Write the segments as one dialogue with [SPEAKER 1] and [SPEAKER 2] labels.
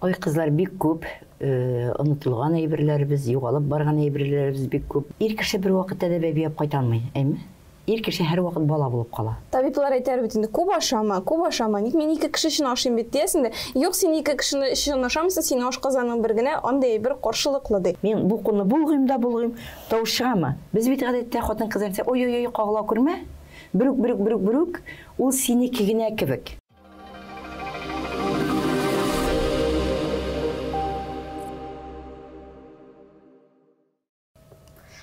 [SPEAKER 1] Ой, кызлар бик күп, онытылган әйберләребез, югалып барган әйберләребез бик күп. Ир кеше бер вакытта да бәби алып кайта алмый, әйме? Ир кеше һәрвакыт бала булып кала.
[SPEAKER 2] Табиблар әйтәләр бит инде, күп ашама, күп ашама. Ник мин ике кеше өчен ашыйм бит диясең дә. Юк, син ике кешене өчен ашамыйсың, синең ашказаның бер генә, андый әйбер каршылыклы ди.
[SPEAKER 1] Мин бу кулны болгыйм да болгыйм, тавыш чыгамы? Без бит гадәттә хатын-кызлар әйтсә, ой-ой-ой, кагыла күрмә. Берүк, берүк, берүк, берүк, ул синеке генә кебек.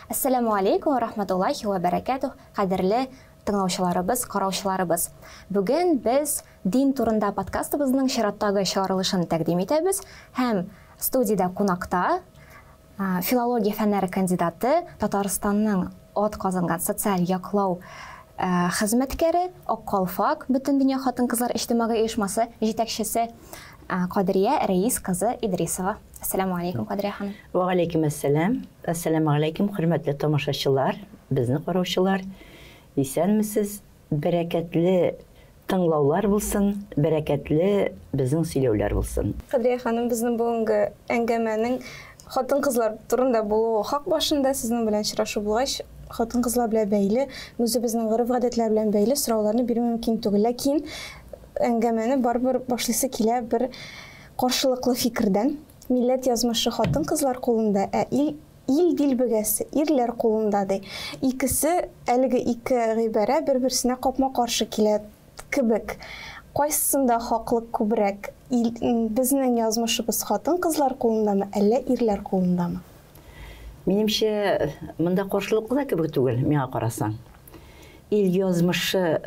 [SPEAKER 3] Әссәламү алейкум ва рахматуллахи ва бәрәкәтүһ, кадерле тыңлаучыларыбыз, караучыларыбыз. Бүген без дин турында подкастыбызның чираттагы чыгарылышын тәкъдим итәбез һәм студиядә кунакта филология фәннәре кандидаты, Татарстанның ат казанган социаль яклау хезмәткәре, Ак калфак Бөтендөнья хатын-кызлар иҗтимагый оешмасы җитәкчесе Кадрия Рәис кызы Идрисова. Әссәламү алейкум, Кадрия ханым.
[SPEAKER 1] Ва алейкум әссәлам. Әссәламү алейкум, хөрмәтле тамашачылар, безне караучылар. Исәнмесез? Бәрәкәтле тыңлаулар булсын, бәрәкәтле безнең сөйләүләр булсын.
[SPEAKER 2] Кадрия ханым, безнең бүгенге әңгәмәнең хатын-кызлар турында булуы хак башында. Сезнең белән очрашу булгач, хатын-кызлар белән бәйле, үзебезнең гореф-гадәтләр белән бәйле сорауларны бирү мөмкин түгел. Ләкин әңгәмәне барыбер башлыйсы килә бер каршылыклы фикердән. Милләт язмышы хатын-кызлар кулында, ә ил ил дилбегәсе ирләр кулында ди. Икесе, әлеге ике гыйбарә бер-берсенә капма-каршы килә кебек. Кайсысында хаклык күбрәк? Ил, безнең язмышыбыз хатын-кызлар кулындамы, әллә ирләр кулындамы?
[SPEAKER 1] Минемчә, монда каршылыклы да кебек түгел, миңа карасаң. Ил язмышы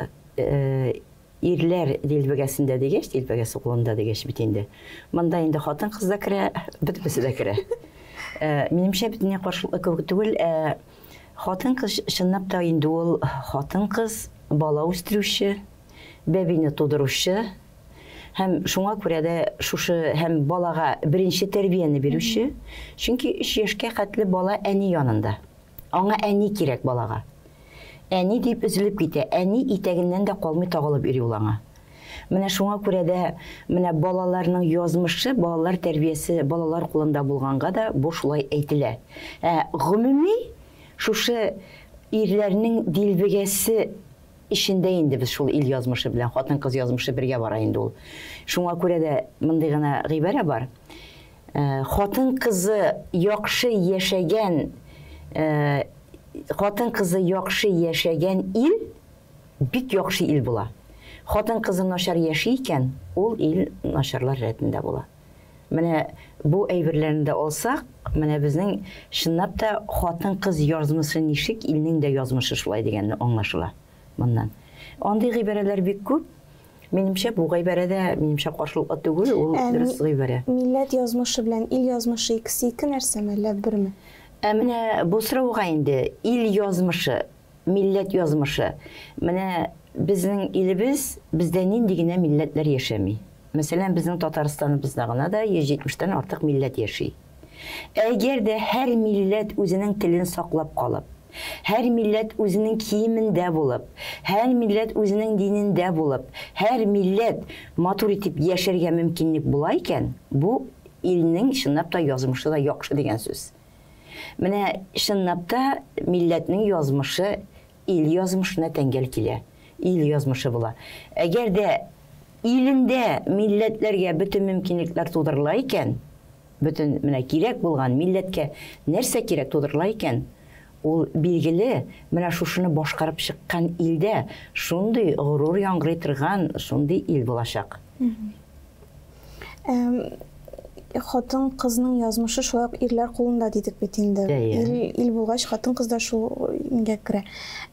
[SPEAKER 1] ирләр дилбегәсендә дигәч, дилбегәсе кулында дигәч бит инде. Монда инде хатын-кыз да керә, бөтенесе дә керә. Минемчә, бөтенләй каршылыклы кебек түгел. Ә хатын-кыз чынлап та инде ул хатын-кыз, бала үстерүче, бәбине тудыручы һәм шуңа күрә дә шушы һәм балага беренче тәрбияне бирүче. Чөнки 3 яшькә хәтле бала әни янында. Аңа әни кирәк балага. Әни дип өзелеп китә, әни итәгеннән дә калмый тагылып йөри ул аңа. Менә шуңа күрә дә менә балаларның язмышы, балалар тәрбиясе балалар кулында булганга да бу шулай әйтелә. Ә гомуми шушы ирләрнең дилбегәсе эчендә инде без шул ил язмышы белән хатын-кыз язмышы бергә бара инде ул. Шуңа күрә дә мондый гына гыйбарә бар. Хатын-кызы яхшы яшәгән хатын-кызы яхшы яшәгән ил бик яхшы ил була. Хатын-кызы начар яши икән, ул ил начарлар рәтендә була. Менә бу әйберләрне дә алсак, менә безнең чынлап та хатын-кыз язмышы ничек, илнең дә язмышы шулай дигәнне аңлашыла моннан. Андый гыйбарәләр бик күп. Минемчә, бу гыйбарә дә, минемчә, каршылыклы түгел, ул дөрес гыйбарә.
[SPEAKER 2] Милләт язмышы белән ил язмышы икесе ике нәрсәме, әллә берме?
[SPEAKER 1] Ә менә бу сорауга инде ил язмышы, милләт язмышы. Менә безнең илебез, бездә нинди генә милләтләр яшәми. Мәсәлән, безнең Татарстаныбызда гына да 170 тән артык милләт яши. Әгәр дә һәр милләт үзенең телен саклап калып, һәр милләт үзенең киемендә булып, һәр милләт үзенең динендә булып, һәр милләт матур итеп яшәргә мөмкинлек була икән, бу илнең чынлап та язмышы да яхшы дигән сүз. Менә чынлап та милләтнең язмышы ил язмышына тәңгәл килә. Ил язмышы була. Әгәр дә илендә милләтләргә бөтен мөмкинлекләр тудырыла икән, бөтен менә кирәк булган милләткә нәрсә кирәк тудырыла икән, ул билгеле, менә шушыны башкарып чыккан илдә шундый горур яңгырый торган шундый ил булачак.
[SPEAKER 2] Хатын кызның язмышы шулай ук ирләр кулында дидек бит инде. Ил, ил булгач, хатын кыз да шул гә керә.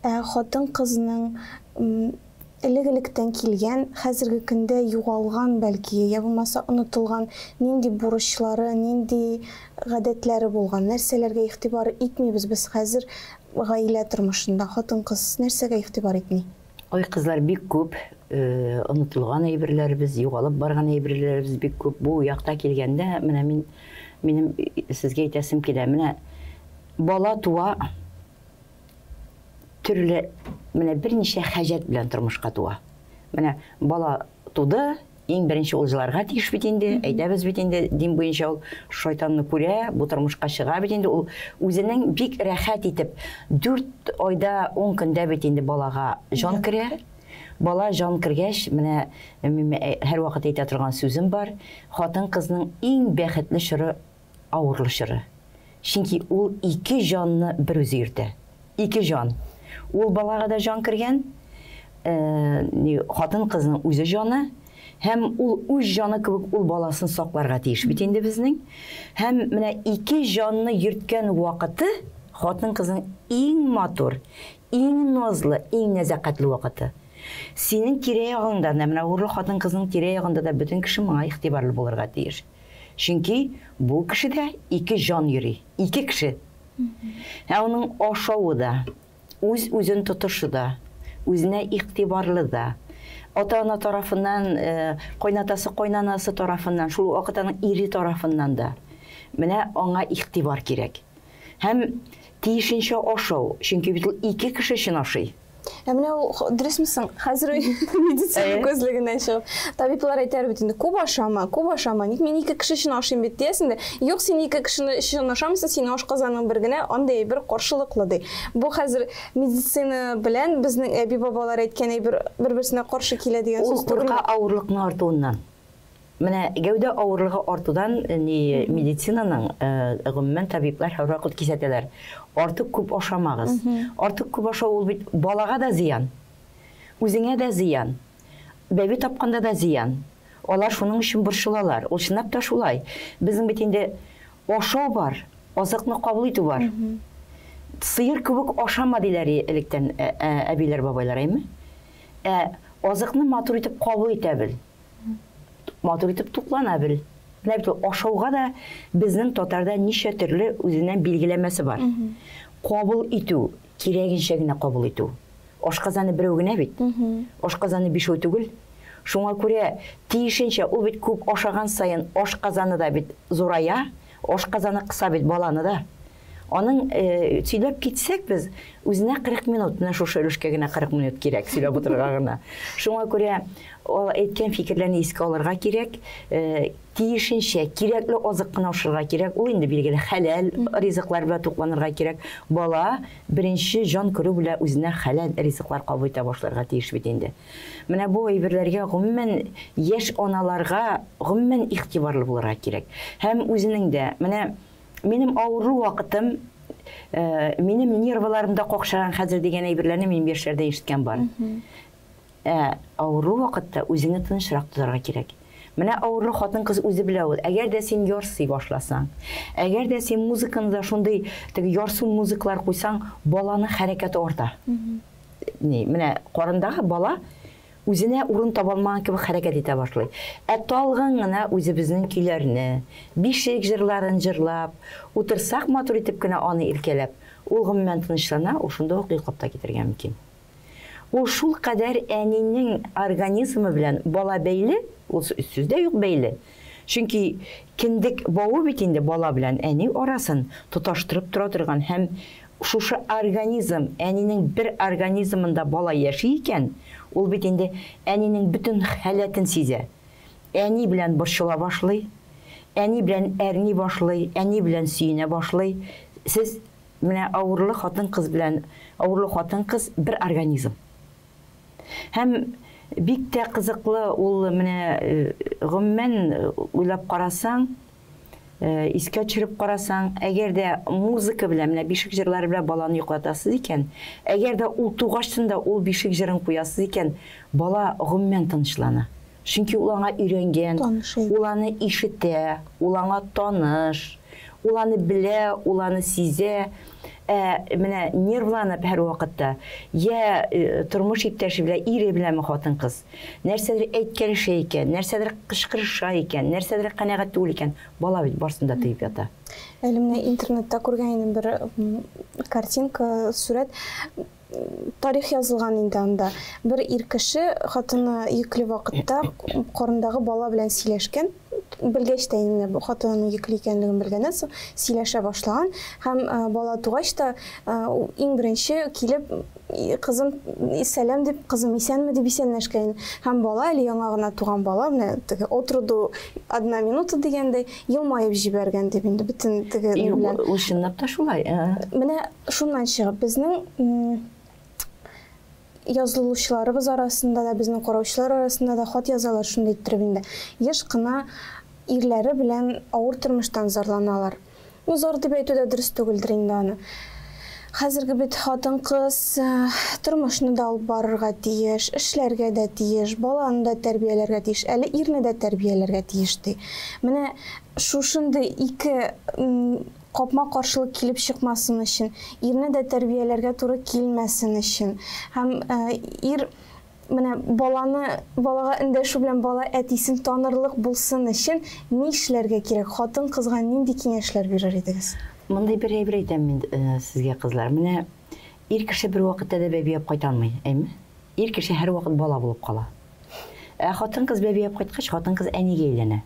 [SPEAKER 2] Ә хатын кызның элек-электән килгән, хәзерге көндә югалган бәлки, я булмаса онытылган нинди бурычлары, нинди гадәтләре булган, нәрсәләргә игътибар итмибез без хәзер гаилә тормышында? Хатын-кыз нәрсәгә игътибар итми?
[SPEAKER 1] Ой, кызлар, бик күп онытылган әйберләребез, югалып барган әйберләребез бик күп. Бу якта килгәндә, менә мин минем сезгә әйтәсем килә. Менә бала туа төрле менә берничә хаҗәт белән тормышка туа. Менә бала туды, Иң беренче ул җыларга тиеш бит инде, әйтәбез бит инде, дин буенча ул шайтанны күрә, бу тормышка чыга бит инде, ул үзенең бик рәхәт итеп, 4 айда 10 көндә бит инде балага җан керә. Бала җан кергәч, менә мин һәрвакыт әйтә торган сүзем бар, хатын-кызның иң бәхетле чоры авырлы чоры. Чөнки ул ике җанны бер үзе йөртә. Ике җан. Ул балага да җан кергән, хатын-кызның үзе җаны, һәм ул үз җаны кебек ул баласын сакларга тиеш бит инде безнең. Һәм менә ике җанны йөрткән вакыты хатын-кызның иң матур, иң назлы, иң нәзакәтле вакыты. Синең тирә-ягыңда да, менә авырлы хатын-кызның тирә-ягында да бөтен кеше моңа игътибарлы булырга тиеш. Чөнки бу кешедә ике җан йөри, ике кеше. Ә аның ашавы да, үз-үзен тотышы да, үзенә игътибарлы да, ата-ана тарафыннан, кайнатасы, кайнанасы тарафыннан, шул ук вакытта аның ире тарафыннан да. Менә аңа игътибар кирәк. Һәм тиешенчә ашау, чөнки бит ул ике кеше өчен ашый.
[SPEAKER 2] Ә менә ул дөресме соң? Хәзер медицина күзлегеннән чыгып, табиблар әйтәр бит инде, күп ашама, күп ашама. Ник мин ике кеше өчен ашыйм бит диясең дә. Юк, син ике кешене өчен ашамыйсың, синең ашказаның бер генә, андый әйбер каршылыклы ди. Бу хәзер медицина белән безнең әби-бабалар әйткән әйбер бер-берсенә каршы килә дигән
[SPEAKER 1] сүз түгелме? Ул курка авырлыкның артуыннан. Менә гәүдә авырлыгы артудан ни медицинаның, гомумән табиблар һәрвакыт кисәтәләр. Артык күп ашамагыз. Артык күп ашау ул бит балага да зыян, үзеңә дә зыян, бәби тапканда да зыян. Алар шуның өчен борчылалар. Ул чынлап та шулай. Безнең бит инде ашау бар, азыкны кабул итү бар. Сыер кебек ашама диләр электән әбиләр, бабайлар, әйме? Ә азыкны матур итеп кабул итә бел. Матур итеп туклана бел. Менә бит ул ашауга да безнең татарда ничә төрле үзеннән билгеләмәсе бар. Кабул итү, кирәгенчә генә кабул итү. Ашказаны берәү генә бит. Ашказаны бишәү түгел. Шуңа күрә тиешенчә ул бит күп ашаган саен ашказаны да бит зурая, ашказаны кыса бит баланы да. Аның сөйләп китсәк без, үзенә 40 минут, менә шушы өлешкә генә 40 минут кирәк сөйләп утырырга гына. Шуңа күрә ул әйткән фикерләрне искә алырга кирәк, тиешенчә кирәкле азык кына ашарга кирәк. Ул инде билгеле хәләл ризыклар белән тукланырга кирәк. Бала беренче җан керү белән үзенә хәләл ризыклар кабул итә башларга тиеш бит инде. Менә бу әйберләргә гомумән яшь аналарга гомумән игътибарлы булырга кирәк. Һәм үзенең дә менә минем авыру вакытым, минем нервыларым да какшаган хәзер дигән әйберләрне минем яшьләрдә ишеткән бар. Ә авыру вакытта үзеңне тынычрак тотарга кирәк. Менә авырлы хатын-кыз үзе белә ул. Әгәр дә син ярсый башласаң, әгәр дә син музыканы да шундый теге ярсу музыклар куйсаң, баланың хәрәкәте арта. Ни, менә карындагы бала үзенә урын таба алмаган кебек хәрәкәт итә башлый. Ә талгын гына үзебезнең көйләрне, бишек җырларын җырлап, утырсак матур итеп кенә аны иркәләп, ул гомумән тынычлана, ул шунда ук йоклап та китәргә мөмкин. Ул шул кадәр әнинең организмы белән бала бәйле, ул сүз дә юк бәйле. Чөнки кендек бавы бит инде бала белән әни арасын тоташтырып тора торган һәм шушы организм, әнинең бер организмында бала яши икән, ул бит инде әнинең бөтен халәтен сизә. Әни белән борчыла башлый, әни белән әрни башлый, әни белән сөенә башлый. Сез менә авырлы хатын-кыз белән авырлы хатын-кыз бер организм. Һәм бик тә кызыклы ул менә гомумән уйлап карасаң, искә төшереп карасаң, әгәр дә музыка белән, менә бишек җырлары белән баланы йоклатасыз икән, әгәр дә ул тугачтын да ул бишек җырын куясыз икән, бала гомумән тынычлана. Чөнки ул аңа өйрәнгән, ул аны ишетә, ул аңа таныш, ул аны белә, ул аны сизә. Менә нервланып һәр вакытта, я тормыш иптәше белән, ире беләнме хатын-кыз, нәрсәдер әйткәләшә икән, нәрсәдер кычкырыша икән, нәрсәдер канәгать түгел икән, бала бит барысын да тоеп ята.
[SPEAKER 2] Әле менә интернетта күргән идем бер картинка, сурәт. Тарих язылган инде анда. Бер ир кеше хатыны йөкле вакытта карындагы бала белән сөйләшкән. Белгәч тә инде бу хатынының йөкле икәнлеген белгәннән соң сөйләшә башлаган һәм бала тугач та иң беренче килеп кызым сәлам дип, кызым исәнме дип исәнләшкән. Һәм бала әле яңа гына туган бала, менә теге от роду одна минута дигәндәй, елмаеп җибәргән дип инде бөтен теге
[SPEAKER 1] белән. Ул чынлап та шулай.
[SPEAKER 2] Менә шуннан чыгып безнең язылучыларыбыз арасында да, безнең караучылар арасында да хат язалар шундый иттереп инде. Еш кына ирләре белән авыр тормыштан зарланалар. Ну, зар дип әйтү дә дөрес түгелдер инде аны. Хәзерге бит хатын-кыз тормышны да алып барырга тиеш, эшләргә дә тиеш, баланы да тәрбияләргә тиеш, әле ирне дә тәрбияләргә тиеш ди. Менә шушындый ике капма-каршылык килеп чыкмасын өчен, ирне дә тәрбияләргә туры килмәсен өчен һәм ир менә баланы балага эндәшү белән бала әтисен танырлык булсын өчен ни эшләргә кирәк? Хатын-кызга нинди киңәшләр бирер идегез?
[SPEAKER 1] Мондый бер әйбер әйтәм мин сезгә, кызлар. Менә ир кеше бер вакытта да бәби алып кайта алмый, әйме? Ир кеше һәрвакыт бала булып кала. Ә хатын-кыз бәби алып кайткач, хатын-кыз әнигә әйләнә.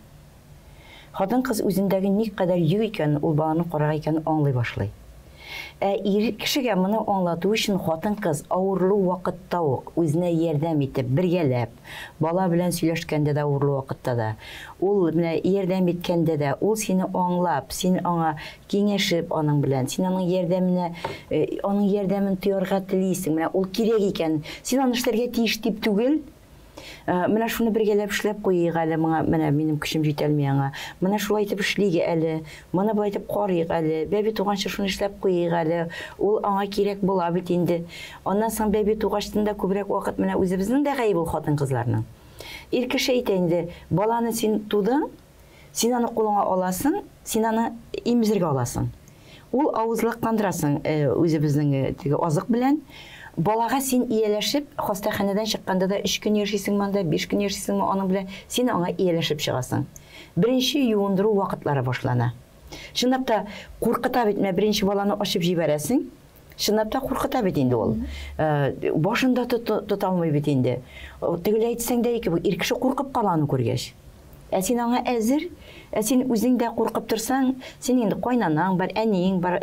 [SPEAKER 1] Хатын-кыз үзендәге никадәр йөк икәнен, ул баланы карарга икәнен аңлый башлый. Ә ир кешегә моны аңлату өчен хатын-кыз авырлы вакытта ук үзенә ярдәм итеп, бергәләп, бала белән сөйләшкәндә дә авырлы вакытта да, ул менә ярдәм иткәндә дә, ул сине аңлап, син аңа киңәшеп аның белән, син аның ярдәменә, аның ярдәмен тоярга телисең, менә ул кирәк икән, син аны эшләргә тиеш дип түгел, менә шуны бергәләп эшләп куйыйк әле, моңа менә минем көчем җитәлми аңа. Менә шулай итеп эшлик әле, моны болай итеп карыйк әле, бәби туганчы шуны эшләп куйыйк әле, ул аңа кирәк була бит инде. Аннан соң бәби тугачтын да күбрәк вакыт менә үзебезнең дә гаеп ул хатын-кызларның. Ир кеше әйтә инде, баланы син тудың, син аны кулыңа аласың, син аны имезергә аласың. Ул авызлыкландырасың үзебезнең теге азык белән. Балага син ияләшеп, хастаханәдән чыкканда да 3 көн яшисеңме анда, 5 көн яшисеңме аның белән, син аңа ияләшеп чыгасың. Беренче юындыру вакытлары башлана. Чынлап та куркыта бит, менә беренче баланы ачып җибәрәсең. Чынлап та куркыта бит инде ул. Башында тота алмый бит инде. Тегеләй әйтсәң дә ике, ир кеше куркып кала аны күргәч. Ә син аңа әзер, ә син үзең дә куркып торсаң, син инде кайнанаң бар, әниең бар,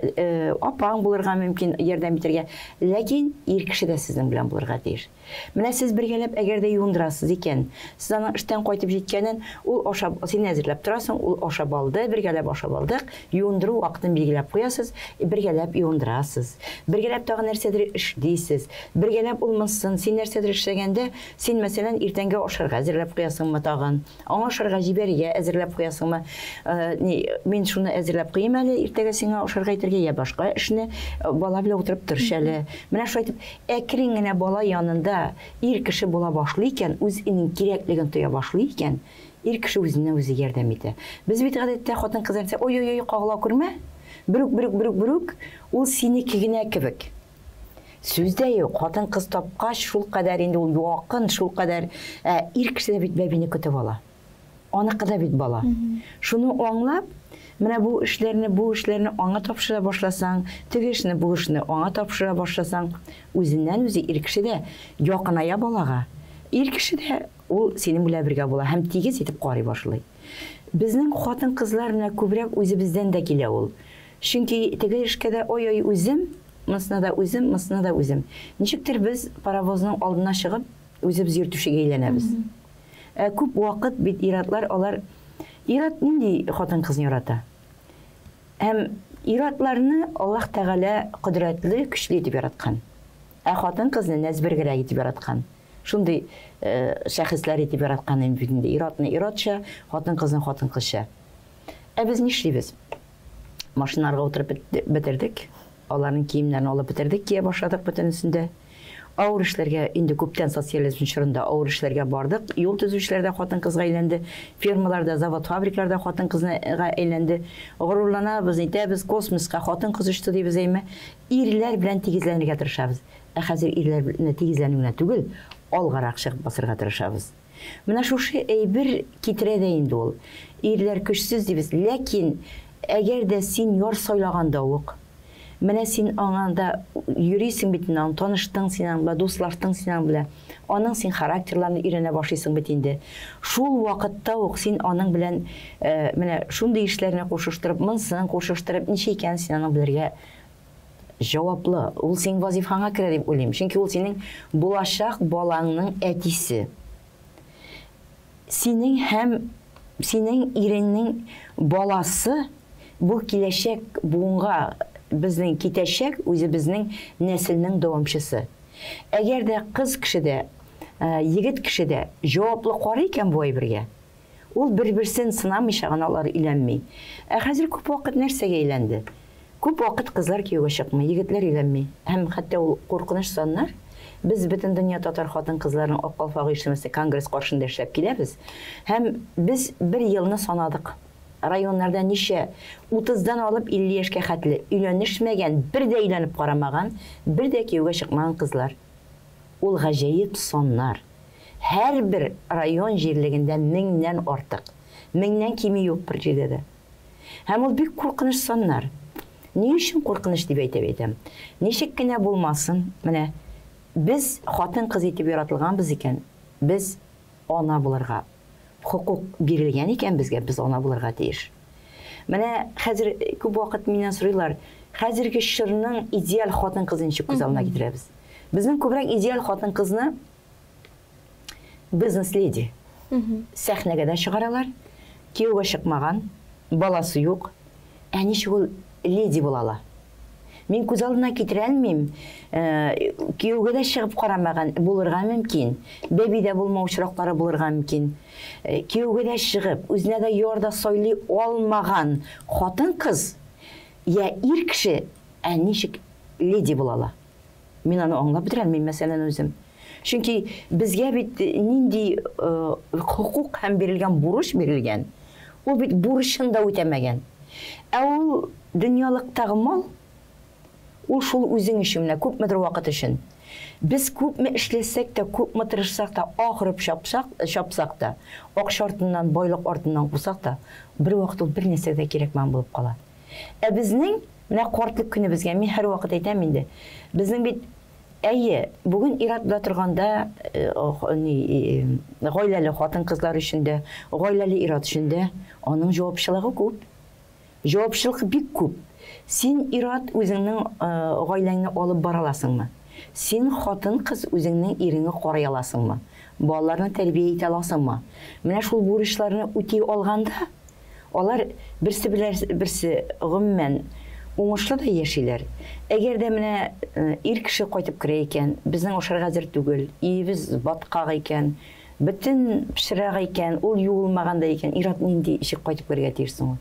[SPEAKER 1] апаң булырга мөмкин ярдәм итәргә. Ләкин ир кеше дә сезнең белән булырга тиеш. Менә сез бергәләп әгәр дә юындырасыз икән, сез аның эштән кайтып җиткәнен, ул ашап, син әзерләп торасың, ул ашап алды, бергәләп ашап алдык, юындыру вакытын билгеләп куясыз, бергәләп юындырасыз. Бергәләп тагы нәрсәдер эшлисез. Бергәләп ул монсын, син нәрсәдер эшләгәндә, син мәсәлән иртәнге ашарга әзерләп куясыңмы тагын? Аңа ашарга җибәрергә әзерләп куясыңмы? Мин шуны әзерләп куйым әле, иртәгә сиңа ашарга әйтергә я башка эшне бала белән утырып тырыш әле. Менә шулай итеп әкрен генә бала янында ир кеше була башлый икән, үзенең кирәклеген тоя башлый икән, ир кеше үзенә үзе ярдәм итә. Без бит гадәттә хатын-кызлар әйтсә, ой-ой-ой, кагыла күрмә. Берүк, берүк, берүк, берүк, ул синеке генә кебек. Сүз дә юк, хатын-кыз тапкач, шул кадәр инде ул якын, шул кадәр ир кеше дә бит бәбине көтеп ала. Аныкы да бит бала. Шуны аңлап, менә бу эшләрне, бу эшләрне аңа тапшыра башласаң, теге эшне, бу эшне аңа тапшыра башласаң, үзеннән үзе ир кеше дә якыная балага. Ир кеше дә ул синең белән бергә була һәм тигез итеп карый башлый. Безнең хатын-кызлар менә күбрәк үзебездән дә килә ул. Чөнки теге эшкә дә ой-ой үзем, монысына да үзем, монысына да үзем. Ничектер без паровозның алдына чыгып, үзебез йөртүчегә әйләнәбез. Ә күп вакыт бит иратлар алар ират нинди хатын-кызны ярата? Һәм иратларны Аллаһ Тәгалә кодрәтле, көчле итеп яраткан. Ә хатын-кызны нәзбергерәк итеп яраткан. Шундый шәхесләр итеп яраткан инде иратны иратча, хатын-кызны хатын-кызча. Ә без нишлибез? Машиналарга утырып бетердек. Аларның киемнәрен алып бетердек, кия башладык бөтенесендә. Авыр эшләргә инде күптән социализм чорында авыр эшләргә бардык. Юл төзүчеләрдә хатын-кызга әйләнде, фермаларда, завод-фабрикаларда хатын-кызга әйләнде. Горурланабыз, әйтәбез, космоска хатын-кыз очты дибез әйме. Ирләр белән тигезләнергә тырышабыз. Ә хәзер ирләр белән тигезләнү генә түгел, алгарак чыгып басырга тырышабыз. Менә шушы әйбер китерә дә инде ул. Ирләр көчсез дибез, ләкин әгәр дә син яр сайлаганда ук, Менә син аңа да йөрисең бит инде, таныштың син аның белән, дуслаштың син аның белән. Аның син характерларын өйрәнә башлыйсың бит инде. Шул вакытта ук син аның белән менә шундый эшләрне кушыштырып, монысын кушыштырып, ничек икәнен син аның белергә җаваплы. Ул синең вазифаңа керә дип уйлыйм. Чөнки ул синең булачак балаңның әтисе. Синең һәм синең иреңнең баласы бу киләчәк буынга безнең китәчәк үзебезнең нәселнең дәвамчысы. Әгәр дә кыз кеше дә, егет кеше дә җаваплы карый икән бу әйбергә, ул бер-берсен сынамыйча гына алар өйләнми. Ә хәзер күп вакыт нәрсәгә әйләнде? Күп вакыт кызлар кияүгә чыкмый, егетләр өйләнми. Һәм хәтта ул куркыныч саннар. Без Бөтендөнья татар хатын-кызларының Ак калфак оешмасы конгресс каршында эшләп киләбез. Һәм без бер елны санадык. Районнарда ничә, утыздан алып 50 яшькә хәтле өйләнешмәгән, бер дә өйләнеп карамаган, бер дә кияүгә чыкмаган кызлар. Ул гаҗәеп саннар. Һәрбер район җирлегендә меңнән артык. Меңнән кими юк бер җирдә дә. Һәм ул бик куркыныч саннар. Ни өчен куркыныч дип әйтеп әйтәм? Ничек кенә булмасын, менә без хатын-кыз итеп яратылганбыз икән, без ана булырга хокук бирелгән икән безгә, без ана булырга тиеш. Менә хәзер күп вакыт миннән сорыйлар, хәзерге чорның идеаль хатын-кызын ничек күз алдына китерәбез? Безнең күбрәк идеаль хатын-кызны бизнес-леди сәхнәгә дә чыгаралар, кияүгә чыкмаган, баласы юк. Ә ничек ул леди була ала? Мин күз алдына китерә алмыйм, кияүгә дә чыгып карамаган булырга мөмкин, бәби дә булмау очраклары булырга мөмкин. Кияүгә дә чыгып, үзенә дә яр да сайлый алмаган хатын-кыз я ир кеше, ә ничек леди була ала? Мин аны аңлап бетерә алмыйм мәсәлән үзем. Чөнки безгә бит нинди хокук һәм бирелгән бурыч бирелгән, ул бит бурычын да үтәмәгән. Ә ул дөньялыктагы мал, ул шул үзең өчен менә күпмедер вакыт өчен. Без күпме эшләсәк тә, күпме тырышсак та, ахырып чапсак, чапсак та, акча артыннан, байлык артыннан кусак та, бер вакыт ул бер нәрсәгә дә кирәкмәгән булып кала. Ә безнең менә картлык көнебезгә, мин һәрвакыт әйтәм инде, безнең бит әйе, бүген ир-ат була торганда, гаиләле хатын-кызлар өчен дә, гаиләле ир-ат өчен дә аның җавапчылыгы күп. Җавапчылык бик күп. Син ир-ат үзеңнең гаиләңне алып бара аласыңмы? Син хатын-кыз үзеңнең иреңне карый аласыңмы? Балаларны тәрбия итә аласыңмы? Менә шул бурычларны үти алганда, алар берсе белән берсе гомумән уңышлы да яшиләр. Әгәр дә менә ир кеше кайтып керә икән, безнең ашарга әзер түгел, өебез баткак икән, бөтен пычрак икән, ул юылмаган да икән, ир-ат нинди ничек кайтып керергә тиеш соң ул?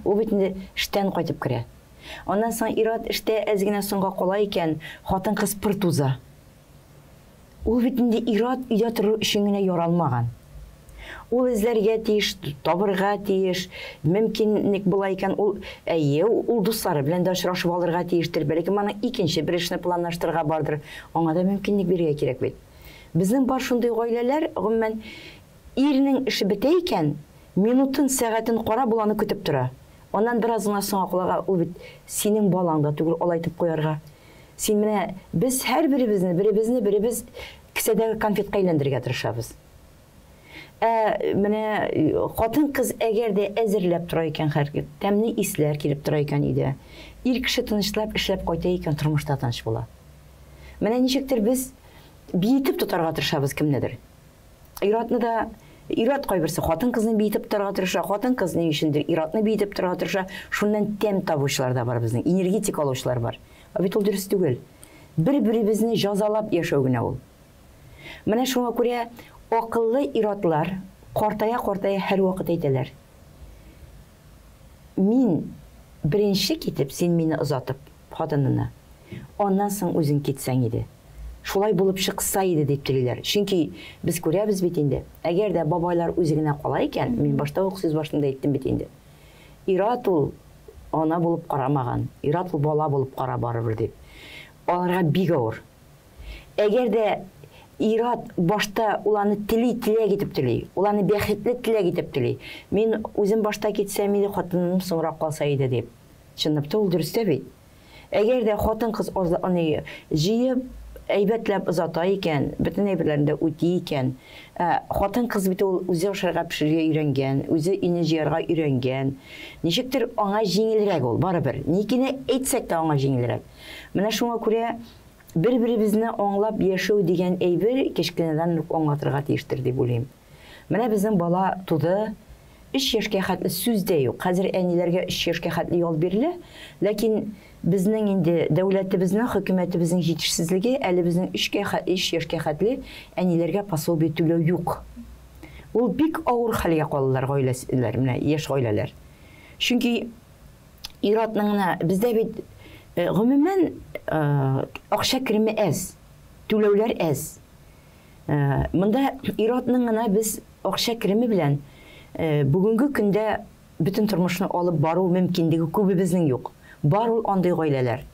[SPEAKER 1] Ул бит инде эштән кайтып керә. Аннан соң ир-ат эштә әз генә соңга кала икән, хатын-кыз пыр туза. Ул бит инде ир-ат өйдә торыр өчен генә яралмаган. Ул эзләргә тиеш, табырга тиеш, мөмкинлек була икән, ул, әйе, ул дуслары белән дә очрашып алырга тиештер, бәлкем аның икенче бер эшне планлаштырырга бардыр. Аңа да мөмкинлек бирергә кирәк бит. Безнең бар шундый гаиләләр, гомумән, ирнең эше бетә икән, минутын, сәгатен карап, ул аны көтеп тора. Аннан бераз гына соңга калырга, ул бит синең балаң да түгел, алай итеп куярга. Син менә без һәрберебезне, беребезне беребез кесәдәге конфетка әйләндерергә тырышабыз. Ә менә хатын-кыз әгәр дә әзерләп тора икән һәркем, тәмле исләр килеп тора икән өйдә, ир кеше тынычлап эшләп кайта икән, тормыш та тыныч була. Менә ничектер без биетеп тотарга тырышабыз кемнедер. Ир-атны да ир-ат кайберсе хатын-кызны биетеп тотарга тырыша, хатын-кыз ни өчендер ир-атны биетеп тотарга тырыша. Шуннан тәм табучылар да бар безнең, энергетик алучылар бар. Ә бит ул дөрес түгел. Бер-беребезне җазалап яшәү генә ул. Менә шуңа күрә акыллы ир-атлар картая-картая һәрвакыт әйтәләр. Мин беренче китеп, син мине озатып, хатынына, аннан соң үзең китсәң иде. Шулай булып чыкса иде дип телиләр. Чөнки без күрәбез бит инде, әгәр дә бабайлар үзе генә кала икән, мин башта ук сүз башында әйттем бит инде. Ир-ат ул ана булып карамаган, ир-ат ул бала булып кара барыбер дип. Аларга бик авыр. Әгәр дә ир-ат башта ул аны тели, теләк итеп тели, ул аны бәхетле теләк итеп тели. Мин үзем башта китсәм иде, хатыным соңрак калса иде дип. Чынлап та ул дөрес тә бит. Әгәр дә хатын-кыз аны җыеп, әйбәтләп озата икән, бөтен әйберләрен дә үти икән, хатын-кыз бит ул үзе ашарга пешерергә өйрәнгән, үзе өйне җыярга өйрәнгән. Ничектер аңа җиңелрәк ул, барыбер. Ни генә әйтсәк тә аңа җиңелрәк. Менә шуңа күрә бер-беребезне аңлап яшәү дигән әйбер кечкенәдән үк аңлатырга тиештер дип уйлыйм. Менә безнең бала туды, 3 яшькә хәтле сүз дә юк. Хәзер әниләргә 3 яшькә хәтле ял бирелә, ләкин безнең инде дәүләтебезнең, хөкүмәтебезнең җитешсезлеге әле безнең 3 яшькә хәтле әниләргә пособие түләү юк. Ул бик авыр хәлгә калалар гаиләләр, менә яшь гаиләләр. Чөнки ир-атның гына бездә бит гомумән акча кереме әз, түләүләр әз. Монда ир-атның гына без акча кереме белән бүгенге көндә бөтен тормышны алып бару мөмкинлеге күбебезнең юк. Бар ул андый гаиләләр.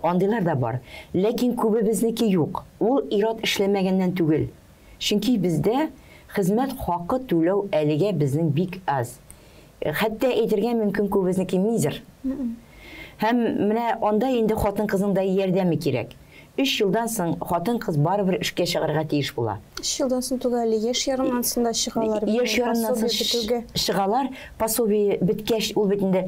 [SPEAKER 1] Андыйлар да бар. Ләкин күбебезнеке юк. Ул ир-ат эшләмәгәннән түгел. Чөнки бездә хезмәт хакы түләү әлегә безнең бик аз. Хәтта әйтергә мөмкин күбебезнеке мизер. Һәм менә анда инде хатын-кызның да ярдәме кирәк. 3 елдан соң хатын-кыз барыбер эшкә чыгарга тиеш була.
[SPEAKER 2] 3 елдан соң түгел әле, яшь ярымнан соң да чыгалар.
[SPEAKER 1] Яшь ярымнан соң чыгалар, пособие беткәч, ул бит инде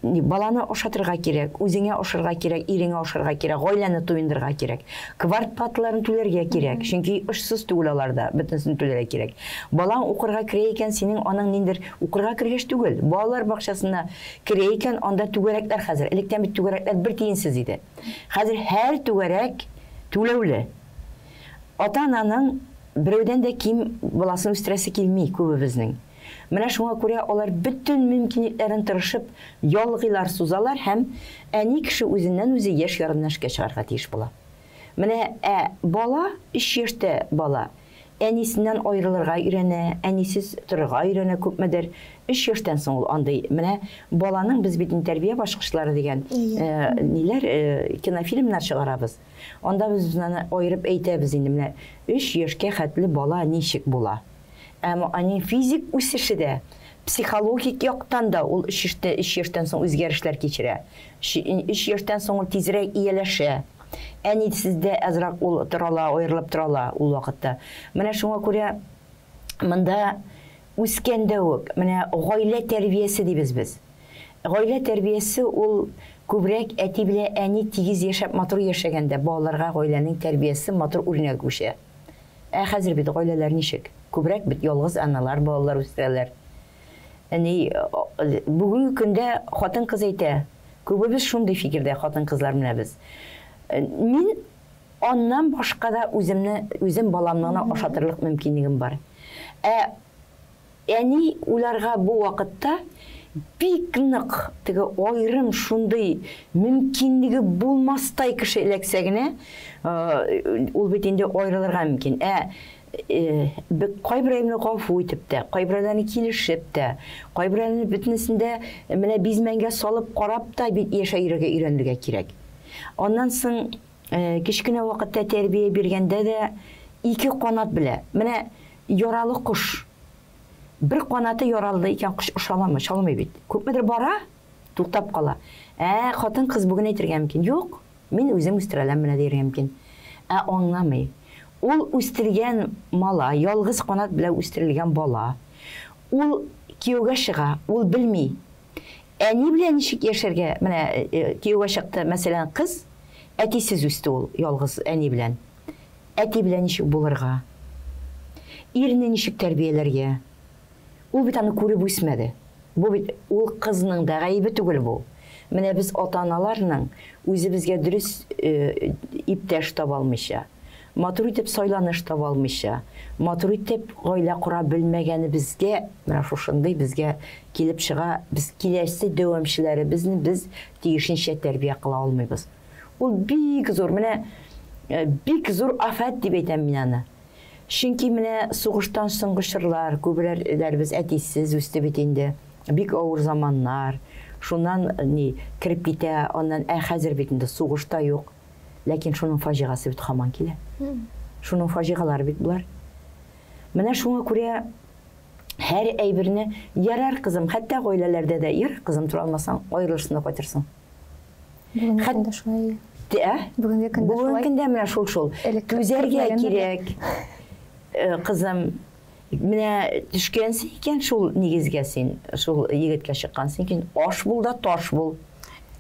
[SPEAKER 1] баланы ашатырга кирәк, үзеңә ашарга кирәк, иреңә ашарга кирәк, гаиләне туендырырга кирәк. Квартплаталарын түләргә кирәк, чөнки очсыз түгел алар да, бөтенесен түләргә кирәк. Балаң укырга керә икән, синең аның ниндер укырга кергәч түгел, балалар бакчасына керә икән, анда түгәрәкләр хәзер. Электән бит түгәрәкләр бер тиенсез иде. Хәзер һәр түгәрәк түләүле. Ата-ананың берәүдән дә ким баласын үстерәсе килми күбебезнең. Менә шуңа күрә алар бөтен мөмкинлекләрен тырышып ялгыйлар, сузалар һәм әни кеше үзеннән үзе яшь ярымнан эшкә чыгарга тиеш була. Менә бала, 3 яшьтә бала, әнисеннән аерылырга өйрәнә, әнисез торырга өйрәнә күпмедер. 3 яшьтән соң ул андый. Менә баланың без бит тәрбия башкычлары дигән ниләр кинофильмнар чыгарабыз. Анда без аны аерып әйтәбез инде менә 3 яшькә хәтле бала ничек була. Әмма аның физик үсеше дә, психологик яктан да ул 3 яшьтән соң үзгәрешләр кичерә. 3 яшьтән соң ул тизрәк ияләшә. Әнисез дә азрак ул торала, аерылып торала ул вакытта. Менә шуңа күрә монда үскәндә үк менә гаилә тәрбиясе дибез без. Гаилә тәрбиясе ул күбрәк әти белән әни тигез яшәп, матур яшәгәндә балаларга гаиләнең тәрбиясе матур үрнәк үсә. Ә хәзер бит гаиләләр ничек? Күбрәк бит ялгыз аналар балалар үстерәләр. Әни бүгенге көндә хатын-кыз әйтә, күбебез шундый фикердә хатын-кызлар менә без. Мин аннан башка да үземне, үзем баламны гына ашатырлык мөмкинлегем бар. Ә әни уларга бу вакытта бик нык теге аерым шундый мөмкинлеге булмастай кеше эләксә генә, ул бит инде аерылырга мөмкин. Ә кайберәүне гафу итеп тә, кайберәүләрне килешеп тә, кайберәүләрне бөтенесендә менә бизмәнгә салып карап та бит яшәй йөрергә өйрәнергә кирәк. Аннан соң кечкенә вакытта тәрбия биргәндә дә ике канат белә. Менә яралы кош. Бер канаты яралды икән, кош оча Оча бит. Күпмедер бара, туктап кала. Ә хатын-кыз бүген әйтергә мөмкин. Юк, мин үзем үстерәләм менә дияргә мөмкин. Ә аңламый. Ул үстергән мала, ялгыз канат белән үстерелгән бала. Ул кияүгә чыга, ул белми. Әни белән ничек яшәргә? Менә кияүгә чыкты, мәсәлән, кыз, әтисез үсте ул, ялгыз әни белән. Әти белән ничек булырга? Ирне ничек тәрбияләргә? Ул бит аны күреп үсмәде. Бу бит ул кызның да гаебе түгел бу. Менә без ата-аналарның үзебезгә дөрес иптәш таба алмыйча, матур итеп сайланыш таба алмыйча, матур итеп гаилә кора белмәгәнебезгә менә шушындый безгә килеп чыга, без киләсе дәвамчыларыбызны без тиешенчә тәрбия кыла алмыйбыз. Ул бик зур, менә бик зур афәт дип әйтәм мин аны. Чөнки менә сугыштан соңгы чорлар, күбрәкләребез әтисез үсте бит инде. Бик авыр заманнар. Шуннан ни кереп китә, аннан хәзер бит инде сугышта юк. Ләкин шуның фаҗигасы бит һаман килә. Шуның фаҗигалары бит болар. Менә шуңа күрә һәр әйберне ярар кызым, хәтта гаиләләрдә дә ярар кызым тора алмасаң, аерылышсын да кайтырсың.
[SPEAKER 3] Бүгенге көндә шулай.
[SPEAKER 1] Ә?
[SPEAKER 3] Бүгенге көндә
[SPEAKER 1] Бүгенге
[SPEAKER 3] шулай.
[SPEAKER 1] көндә менә шул шул.
[SPEAKER 3] Элек
[SPEAKER 1] Түзәргә
[SPEAKER 3] күрмәгәндер.
[SPEAKER 1] кирәк. Кызым, менә төшкәнсең икән шул нигезгә син, шул егеткә чыккансың икән, аш бул да таш бул.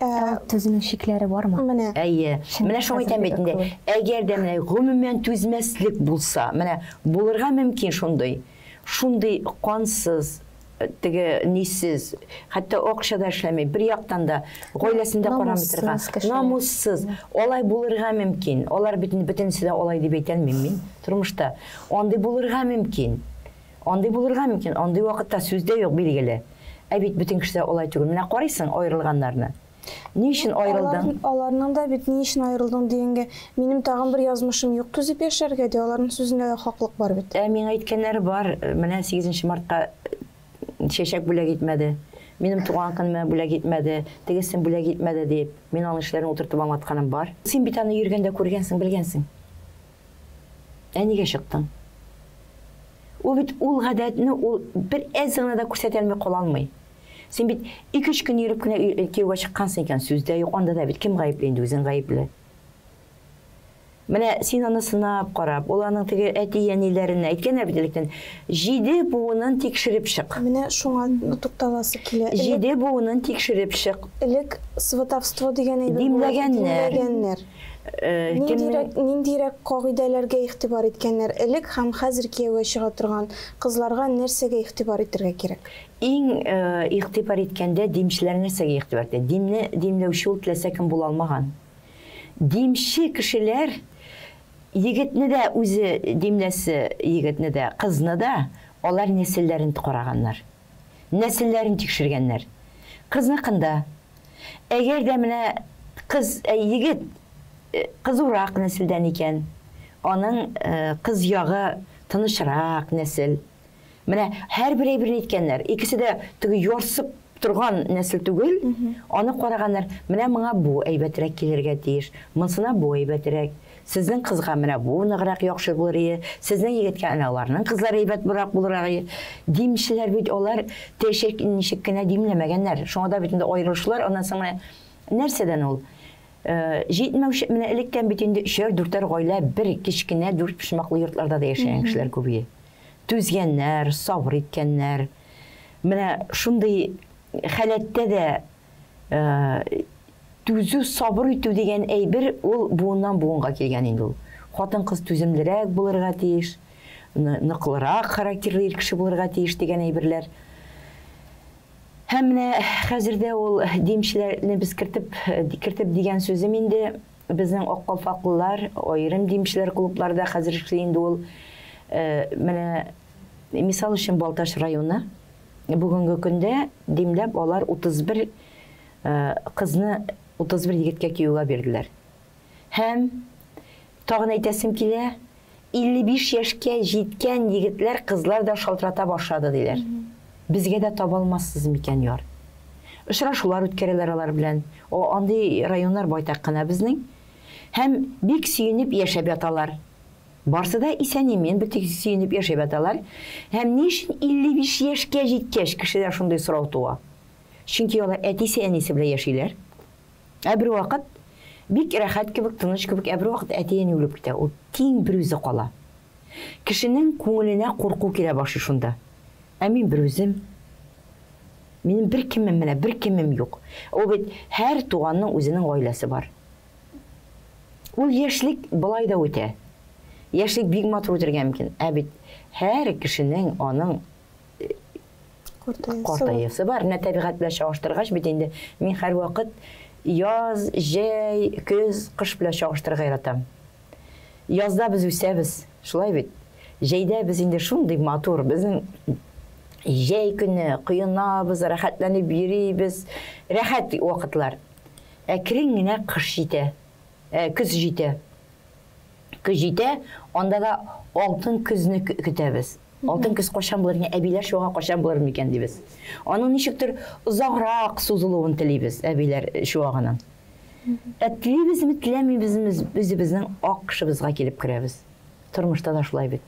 [SPEAKER 2] Ә,
[SPEAKER 3] Түзүнең чикләре бармы?
[SPEAKER 2] Менә.
[SPEAKER 1] Әйе.
[SPEAKER 3] Чөнки
[SPEAKER 1] Менә шуңа әйтәм бит
[SPEAKER 3] хәзерге
[SPEAKER 1] инде.
[SPEAKER 3] күп.
[SPEAKER 1] Әгәр дә менә гомумән түзмәслек булса, менә булырга мөмкин шундый, шундый кансыз, теге нисез, хәтта акча да эшләми, бер яктан да гаиләсен дә карамый
[SPEAKER 3] Намуссыз
[SPEAKER 1] торган,
[SPEAKER 3] кешеләр.
[SPEAKER 1] намуссыз. Алай булырга мөмкин. Алар бит инде бөтенесе дә алай дип әйтә алмыйм мин тормышта. Андый булырга мөмкин. Андый булырга мөмкин. Андый вакытта сүз дә юк билгеле. Ә бит бөтен кеше дә алай түгел. Менә карыйсың аерылганнарны. Ни өчен аерылдың?
[SPEAKER 2] Аларның да бит ни өчен аерылдың дигәнгә, минем тагын бер язмышым юк түзеп яшәргә ди, аларның сүзендә дә хаклык бар бит.
[SPEAKER 1] Ә миңа әйткәннәре бар, менә 8 мартка чәчәк бүләк итмәде. Минем туган көнемә бүләк итмәде, тегесен бүләк итмәде дип, мин аның эшләрен утыртып аңлатканым бар. Син бит аны йөргәндә күргәнсең, белгәнсең. Ә нигә чыктың? Ул бит ул гадәтне ул бер әз генә дә күрсәтә алмый кала алмый. Син бит ике-өч көн йөреп кенә кияүгә чыккансың икән, сүз дә юк, анда да бит кем гаепле инде, үзең гаепле. Менә син аны сынап карап, ул аның теге әти-әниләренә әйткәннәр бит электән, 7 буынын тикшереп чык.
[SPEAKER 2] Менә шуңа тукталасы килә.
[SPEAKER 1] 7 буынын тикшереп чык.
[SPEAKER 2] Элек сватовство дигән әйбер була.
[SPEAKER 1] Димләгәннәр.
[SPEAKER 2] Димләгәннәр.
[SPEAKER 1] Кемнең
[SPEAKER 2] Ниндирәк кагыйдәләргә игътибар иткәннәр элек һәм хәзер кияүгә чыга торган кызларга нәрсәгә игътибар итәргә кирәк?
[SPEAKER 1] Иң игътибар иткәндә димчеләр нәрсәгә игътибар итә? Димне димләүче ул теләсә кем була алмаган. Димче кешеләр егетне дә үзе димләсе, егетне дә, кызны да алар нәселләрен караганнар. Нәселләрен тикшергәннәр. Кызныкында әгәр дә менә кыз, егет кызурак нәселдән икән, аның кыз ягы тынычрак нәсел. Менә һәрбер әйберне әйткәннәр. Икесе дә теге ярсып торган нәсел түгел, аны караганнар. Менә моңа бу әйбәтрәк килергә тиеш, монсына бу әйбәтрәк. Сезнең кызга менә бу ныграк яхшы булыр иде, сезнең егеткә әнә аларның кызлары әйбәт булыр иде. Димчеләр бит алар тәшек ничек кенә димләмәгәннәр. Шуңа да бит инде аерылышлар, аннан соң менә нәрсәдән ул? Җитмәүче, менә электән бит инде өчәр, дүртәр гаилә бер кечкенә дүрт почмаклы йортларда да яшәгән кешеләр күп иде. Түзгәннәр, сабыр иткәннәр. Менә шундый халәттә дә түзү, сабыр итү дигән әйбер ул буыннан буынга килгән инде ул. Хатын-кыз түземлерәк булырга тиеш, ныклырак характерлы ир кеше булырга тиеш дигән әйберләр. Һәм менә хәзер дә ул димчеләрне без кертеп дигән сүзем инде безнең ак калфаклылар, аерым димчеләр клубларда хәзер эшли инде ул. Менә мисал өчен Балтач районы бүгенге көндә димләп алар 31 кызны 31 егеткә кияүгә бирделәр. Һәм тагын әйтәсем килә, 55 яшькә җиткән егетләр, кызлар да шалтырата башлады диләр. Безгә дә таба алмассыз микән яр? Очрашулар үткәрәләр алар белән. О, андый районнар байтак кына безнең. Һәм бик сөенеп яшәп яталар. Барсы да исән-имин, бик сөенеп яшәп яталар. Һәм ни өчен 55 яшькә җиткәч кешедә шундый сорау туа? Чөнки алар әтисе, әнисе белән яшиләр. Ә бер вакыт бик рәхәт кебек, тыныч кебек, ә бер вакыт әти-әни үлеп китә. Ул тиң бер үзе кала. Кешенең күңеленә курку килә башлый шунда. Ә мин бер үзем. Минем бер кемем менә, бер кемем юк. Ул бит һәр туганның үзенең гаиләсе бар. Ул яшьлек болай да үтә. Яшьлек бик матур үтәргә мөмкин. Ә бит һәр кешенең аның картаясы бар. Менә табигать белән чагыштыргач бит инде мин һәрвакыт яз, җәй, көз, кыш белән чагыштырырга яратам. Язда без үсәбез, шулай бит. Җәйдә без инде шундый матур, безнең җәй көне коенабыз, рәхәтләнеп йөрибез, рәхәт вакытлар. Әкрен генә кыш җитә, көз җитә. Көз җитә, анда да алтын көзне көтәбез. Алтын көз кайчан булыр икән, әбиләр шуга кайчан булыр микән дибез. Аның ничектер озаграк сузылуын телибез әбиләр шуагының. Ә телибезме, теләмибезме, үзебезнең ак кышыбызга килеп керәбез. Тормышта да шулай бит.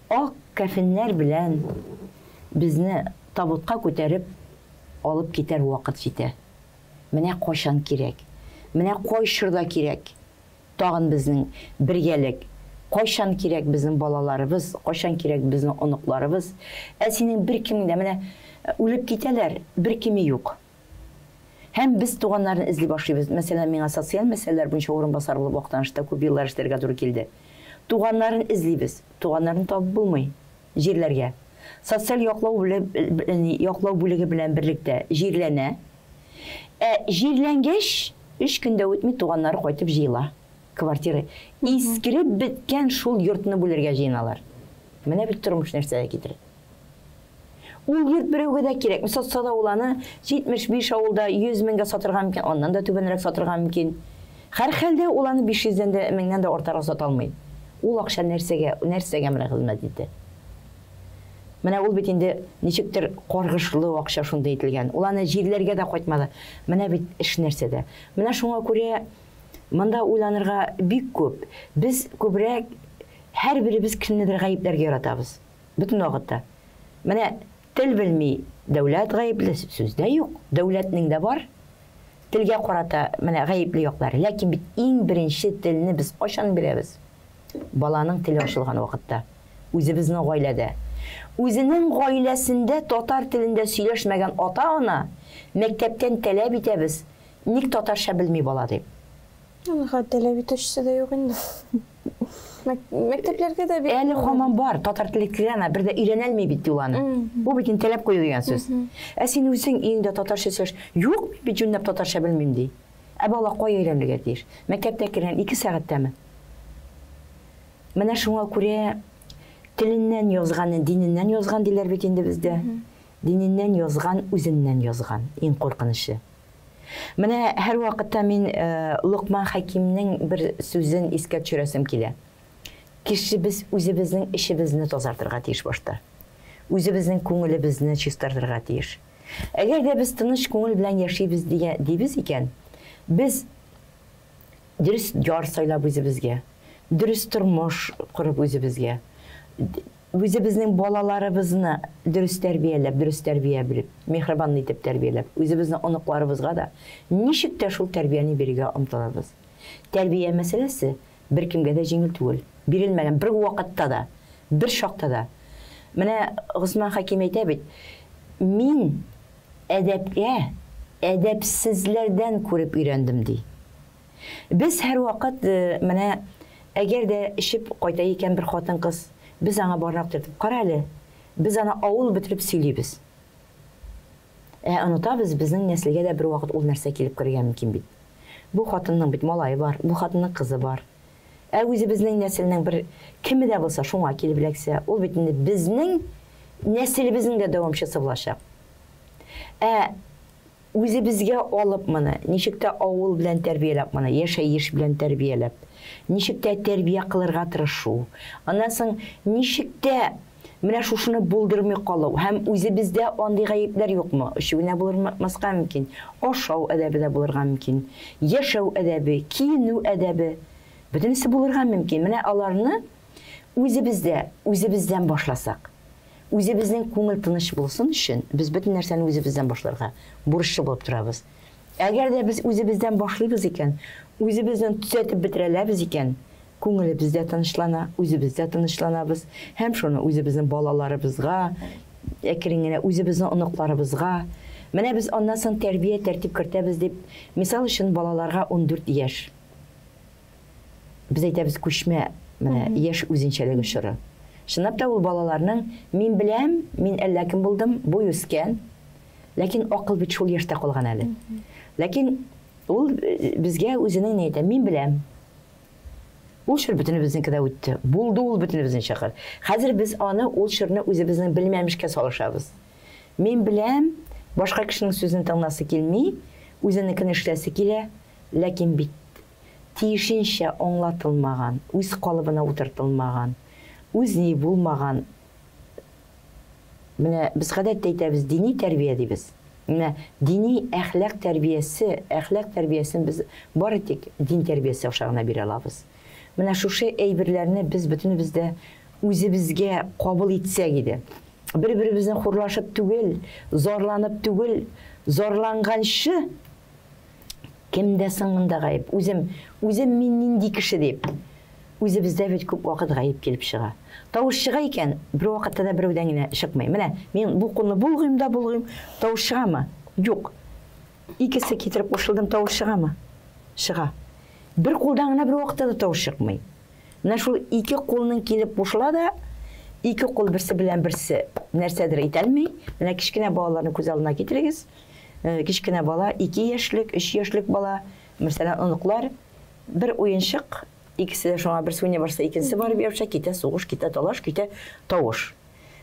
[SPEAKER 1] Ак кәфеннәр белән безне табутка күтәреп алып китәр вакыт җитә. Менә кайчан кирәк. Менә кай чорда кирәк тагын безнең бергәлек, кайчан кирәк безнең балаларыбыз, кайчан кирәк безнең оныкларыбыз. Ә синең беркемең дә, менә үлеп китәләр, беркеме юк. Һәм без туганнарны эзли башлыйбыз. Мәсәлән, миңа социаль мәсьәләләр буенча урынбасар булып Актанышта күп еллар эшләргә туры килде. Туганнарын эзлибез, туганнарын табып булмый җирләргә. Социаль яклау яклау бүлеге белән берлектә җирләнә. Ә җирләнгәч, өч көн дә үтми туганнары кайтып җыела. Квартира искереп беткән шул йортны бүлергә җыеналар. Менә бит тормыш нәрсәгә китерә. Ул йорт берәүгә дә кирәкми. Сатса да ул аны 75 авылда 100 меңгә сатырга мөмкин, аннан да түбәнрәк сатырга мөмкин. Һәрхәлдә ул аны 500дән дә, меңнән дә артыграк сата алмый. Ул акча нәрсәгә, нәрсәгә менә хезмәт итте? Менә ул бит инде ничектер каргышлы акча шундый ителгән. Ул аны җирләргә дә кайтмады. Менә бит эш нәрсәдә. Менә шуңа күрә монда уйланырга бик күп. Без күбрәк һәрберебез кемнедер гаепләргә яратабыз. Бөтен вакытта. Менә тел белми дәүләт гаепле, сүз дә юк. Дәүләтнең дә бар телгә карата менә гаепле яклары. Ләкин бит иң беренче телне без кайчан бирәбез? Баланың теле ачылган вакытта. Үзебезнең гаиләдә. Үзенең гаиләсендә татар телендә сөйләшмәгән ата-ана мәктәптән таләп итәбез, ник татарча белми бала дип.
[SPEAKER 2] Аны хәтта таләп итүчесе дә юк инде. Мәктәпләргә дә бик
[SPEAKER 1] Әле һаман бар, татар теле керә, бер дә өйрәнәлми бит ул аны. Бу бит инде таләп кую дигән сүз. Ә син үзең өеңдә татарча сөйләш. Юк, мин бит җүнләп татарча белмим ди. Ә бала кая өйрәнергә тиеш? Мәктәптә кергән 2 сәгатьтәме? Менә шуңа күрә теленнән язган, диненнән язган диләр бит инде бездә. Диненнән язган, үзеннән язган. Иң куркынычы. Менә һәр вакытта мин Локман Хәкимнең бер сүзен искә төшерәсем килә. Кеше без үзебезнең эчебезне тазартырга тиеш башта. Үзебезнең күңелебезне чистартырга тиеш. Әгәр дә без тыныч күңел белән яшибез дигән дибез икән, без дөрес яр сайлап үзебезгә, дөрес тормыш корып үзебезгә, үзебезнең балаларыбызны дөрес тәрбияләп, дөрес тәрбия биреп, миһербанлы итеп тәрбияләп, үзебезнең оныкларыбызга да ничек тә шул тәрбияне бирергә омтылабыз. Тәрбия мәсьәләсе беркемгә дә җиңел түгел. Бирелмәгән бер вакытта да, бер чакта да. Менә Госман Хәким әйтә бит, мин әдәпкә әдәпсезләрдән күреп өйрәндем ди. Без һәрвакыт менә әгәр дә эчеп кайта икән бер хатын-кыз, без аңа бармак төртеп, кара әле, без аны авыл бетереп сөйлибез. Ә онытабыз, безнең нәселгә дә бер вакыт ул нәрсә килеп керергә мөмкин бит. Бу хатынның бит малае бар, бу хатынның кызы бар. Ә үзебезнең нәселнең бер кеме дә булса шуңа килеп эләксә, ул бит инде безнең нәселебезнең дә дәвамчысы булачак. Ә үзебезгә алып моны, ничек тә авыл белән тәрбияләп моны, яшәеш белән тәрбияләп, ничек тә тәрбия кылырга тырышу. Аннан соң ничек тә менә шушыны булдырмый калу һәм үзебездә андый гаепләр юкмы? Эчү генә булырмаска мөмкин, ашау әдәбе дә булырга мөмкин, яшәү әдәбе, киенү әдәбе, бөтенесе булырга мөмкин. Менә аларны үзебездә, үзебездән башласак, үзебезнең күңел тыныч булсын өчен без бөтен нәрсәне үзебездән башларга бурычлы булып торабыз. Әгәр дә без үзебездән башлыйбыз икән, үзебездән төзәтеп бетерәләбез икән, күңелебез дә тынычлана, үзебез дә тынычланабыз һәм шуны үзебезнең балаларыбызга, әкрен генә үзебезнең оныкларыбызга. Менә без аннан соң тәрбия тәртип кертәбез дип, мисал өчен балаларга 14 яшь. Без әйтәбез күчмә, менә яшь үзенчәлеге чоры. Чынлап та ул балаларның мин беләм, мин әллә кем булдым, буй үскән, ләкин акыл бит шул яшьтә калган әле. Ләкин ул безгә үзенең ни әйтә, мин беләм. Ул чор бөтенебезнеке дә үтте. Булды ул бөтенебезнең чакыр. Хәзер без аны ул чорны үзебезнең белмәмешкә салышабыз. Мин беләм, башка кешенең сүзен тыңласы килми, үзенекен эшләсе килә, ләкин бит тиешенчә аңлатылмаган, үз калыбына утыртылмаган, үз ни булмаган. Менә без гадәттә әйтәбез, дини тәрбия дибез. Менә дини әхлак тәрбиясе, әхлак тәрбиясен без бары тик дин тәрбиясе аша гына бирә алабыз. Менә шушы әйберләрне без бөтенебез дә үзебезгә кабул итсәк иде. Бер-беребезне хурлашып түгел, зарланып түгел, зарланганчы Кемдә соң монда гаеп? Үзем, үзем мин нинди кеше дип. Үзебездә бит күп вакыт гаеп килеп чыга. Тавыш чыга икән, бер вакытта да берәүдән генә чыкмый. Менә мин бу кулны болгыйм да болгыйм, тавыш чыгамы? Юк. Икесе китереп кушылдым, тавыш чыгамы? Чыга. Бер кулдан гына бер вакытта да тавыш чыкмый. Менә шул ике кулның килеп кушыла да, ике кул берсе белән берсе нәрсәдер әйтәлми. Менә кечкенә балаларны күз алдына китерегез. Кечкенә бала, 2 яшьлек, 3 яшьлек бала, мәсәлән, оныклар, бер уенчык, икесе дә шуңа берсе уйный башласа, икенчесе барып ябыша, китә сугыш, китә талаш, китә тавыш.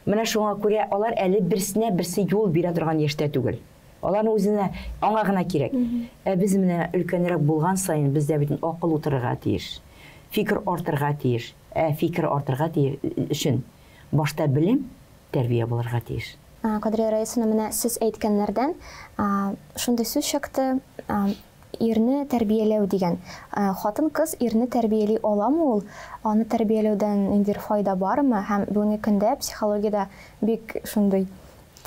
[SPEAKER 1] Менә шуңа күрә алар әле берсенә берсе юл бирә торган яшьтә түгел. Аларның үзенә, аңа гына кирәк. Ә без менә өлкәнрәк булган саен бездә бит акыл утырырга тиеш. Фикер артырга тиеш. Ә фикер артырга тиеш өчен башта белем, тәрбия булырга тиеш.
[SPEAKER 3] Кадрия Раисовна, менә сез әйткәннәрдән шундый сүз чыкты, ирне тәрбияләү дигән. Хатын-кыз ирне тәрбияли аламы ул? Аны тәрбияләүдән ниндидер файда бармы? Һәм бүгенге көндә психологиядә бик шундый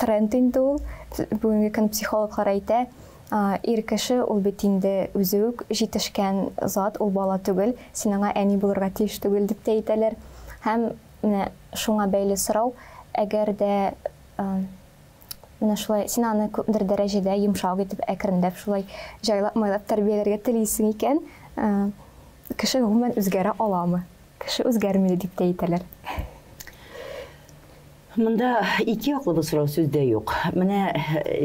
[SPEAKER 3] тренд инде ул. Бүгенге көн психологлар әйтә, ир кеше ул бит инде үзе үк җитешкән зат, ул бала түгел, син аңа әни булырга тиеш түгел дип тә әйтәләр. Һәм менә шуңа бәйле сорау, әгәр дә менә шулай син аны күпмедер дәрәҗәдә йомшак итеп, әкренләп шулай җайлап-майлап тәрбияләргә телисең икән, кеше гомумән үзгәрә аламы? Кеше үзгәрми дип тә әйтәләр.
[SPEAKER 1] Монда ике яклы бу сорау, сүз дә юк. Менә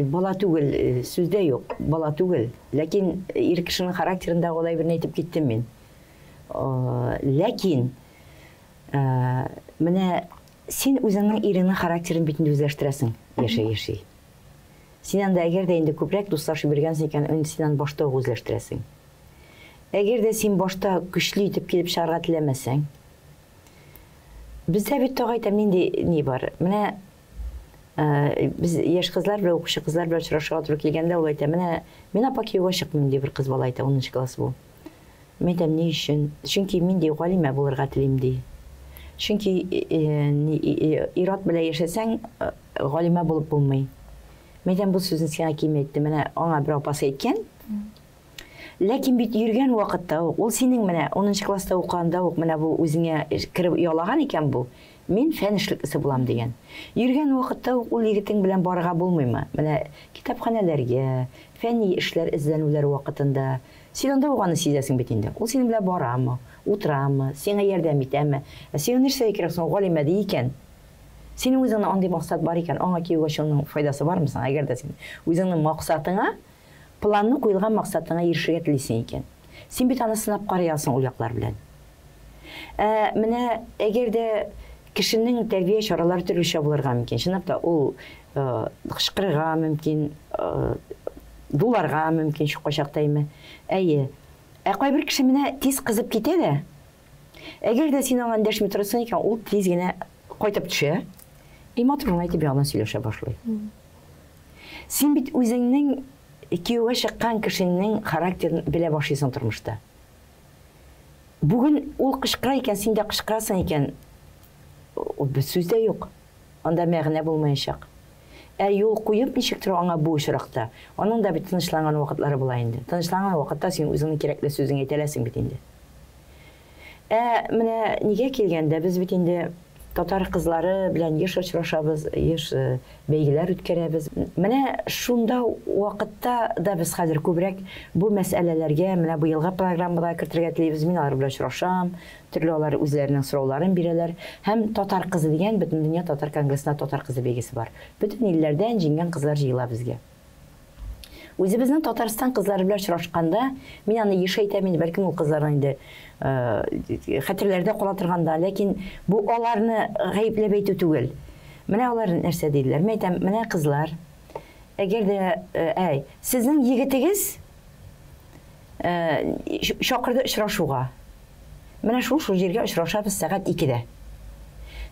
[SPEAKER 1] бала түгел, сүз дә юк, бала түгел. Ләкин ир кешенең характерында ул әйберне әйтеп киттем мин. Ләкин менә син үзеңнең иреңнең характерын бит инде үзләштерәсең яши-яши. Син анда әгәр дә инде күбрәк дуслашып йөргәнсең икән, инде син аны башта ук үзләштерәсең. Әгәр дә син башта көчле итеп килеп чыгарга теләмәсәң, бездә бит тагы әйтәм, нинди ни бар. Менә без яшь кызлар белән, укучы кызлар белән очрашырга туры килгәндә, ул әйтә, менә мин апа кияүгә чыкмыйм, ди бер кыз бала әйтә, 10 класс бу. Мин әйтәм, ни өчен? Чөнки мин ди галимә булырга телим ди. Чөнки ир-ат белән яшәсәң, галимә булып булмый. Мин әйтәм, бу сүзне сиңа кем әйтте? Менә аңа бер апасы әйткән. Ләкин бит йөргән вакытта ук, ул синең менә 10 класста укыганда ук менә бу үзеңә кереп оялаган икән бу, мин фән эшлеклесе булам дигән. Йөргән вакытта ук ул егетең белән барырга булмыймы? Менә китапханәләргә, фәнни эшләр эзләнүләр вакытында син анда ук аны сизәсең бит инде. Ул синең белән барамы, утырамы, сиңа ярдәм итәме? Ә сиңа нәрсәгә кирәк соң, галимә ди икән? Синең үзеңнең андый максат бар икән, аңа кияүгә чыгуның файдасы бармы соң? Әгәр дә син үзеңнең максатыңа, планны куелган максатыңа ирешергә телисең икән. Син бит аны сынап карый аласың ул яклар белән. Ә менә әгәр дә кешенең тәрбия чаралары төрлечә булырга мөмкин. Чынлап та ул кычкырырга мөмкин, дуларга мөмкин шул кайчакта име. Әйе. Ә кайбер кеше менә тиз кызып китә дә. Әгәр дә син аңа эндәшми торасың икән, ул тиз генә кайтып төшә. И матур гына итеп яңадан сөйләшә башлый. Син бит үзеңнең кияүгә чыккан кешеңнең характерын белә башлыйсың тормышта. Бүген ул кычкыра икән, син дә кычкырасың икән, ул бер сүз дә юк. Анда мәгънә булмаячак. Ә юл куеп ничек тора аңа бу очракта? Аның да бит тынычланган вакытлары була инде. Тынычланган вакытта син үзеңнең кирәкле сүзеңне әйтә аласың бит инде. Ә менә нигә килгәндә, без бит инде татар кызлары белән еш очрашабыз, еш бәйгеләр үткәрәбез. Менә шунда вакытта да без хәзер күбрәк бу мәсьәләләргә, менә быелгы программада кертергә телибез. Мин алар белән очрашам, төрле алар үзләренең сорауларын бирәләр. Һәм Татар кызы дигән Бөтендөнья татар конгрессында Татар кызы бәйгесе бар. Бөтен илләрдән җиңгән кызлар җыела безгә. Үзебезнең Татарстан кызлары белән очрашканда, мин аны еш әйтәм инде, бәлкем ул кызларның инде хәтерләрдә кала торганда, ләкин бу аларны гаепләп әйтү түгел. Менә алар нәрсә диделәр? Мин әйтәм, менә кызлар, әгәр дә, әй, сезнең егетегез чакырды очрашуга. Менә шул җиргә очрашабыз сәгать 2-дә.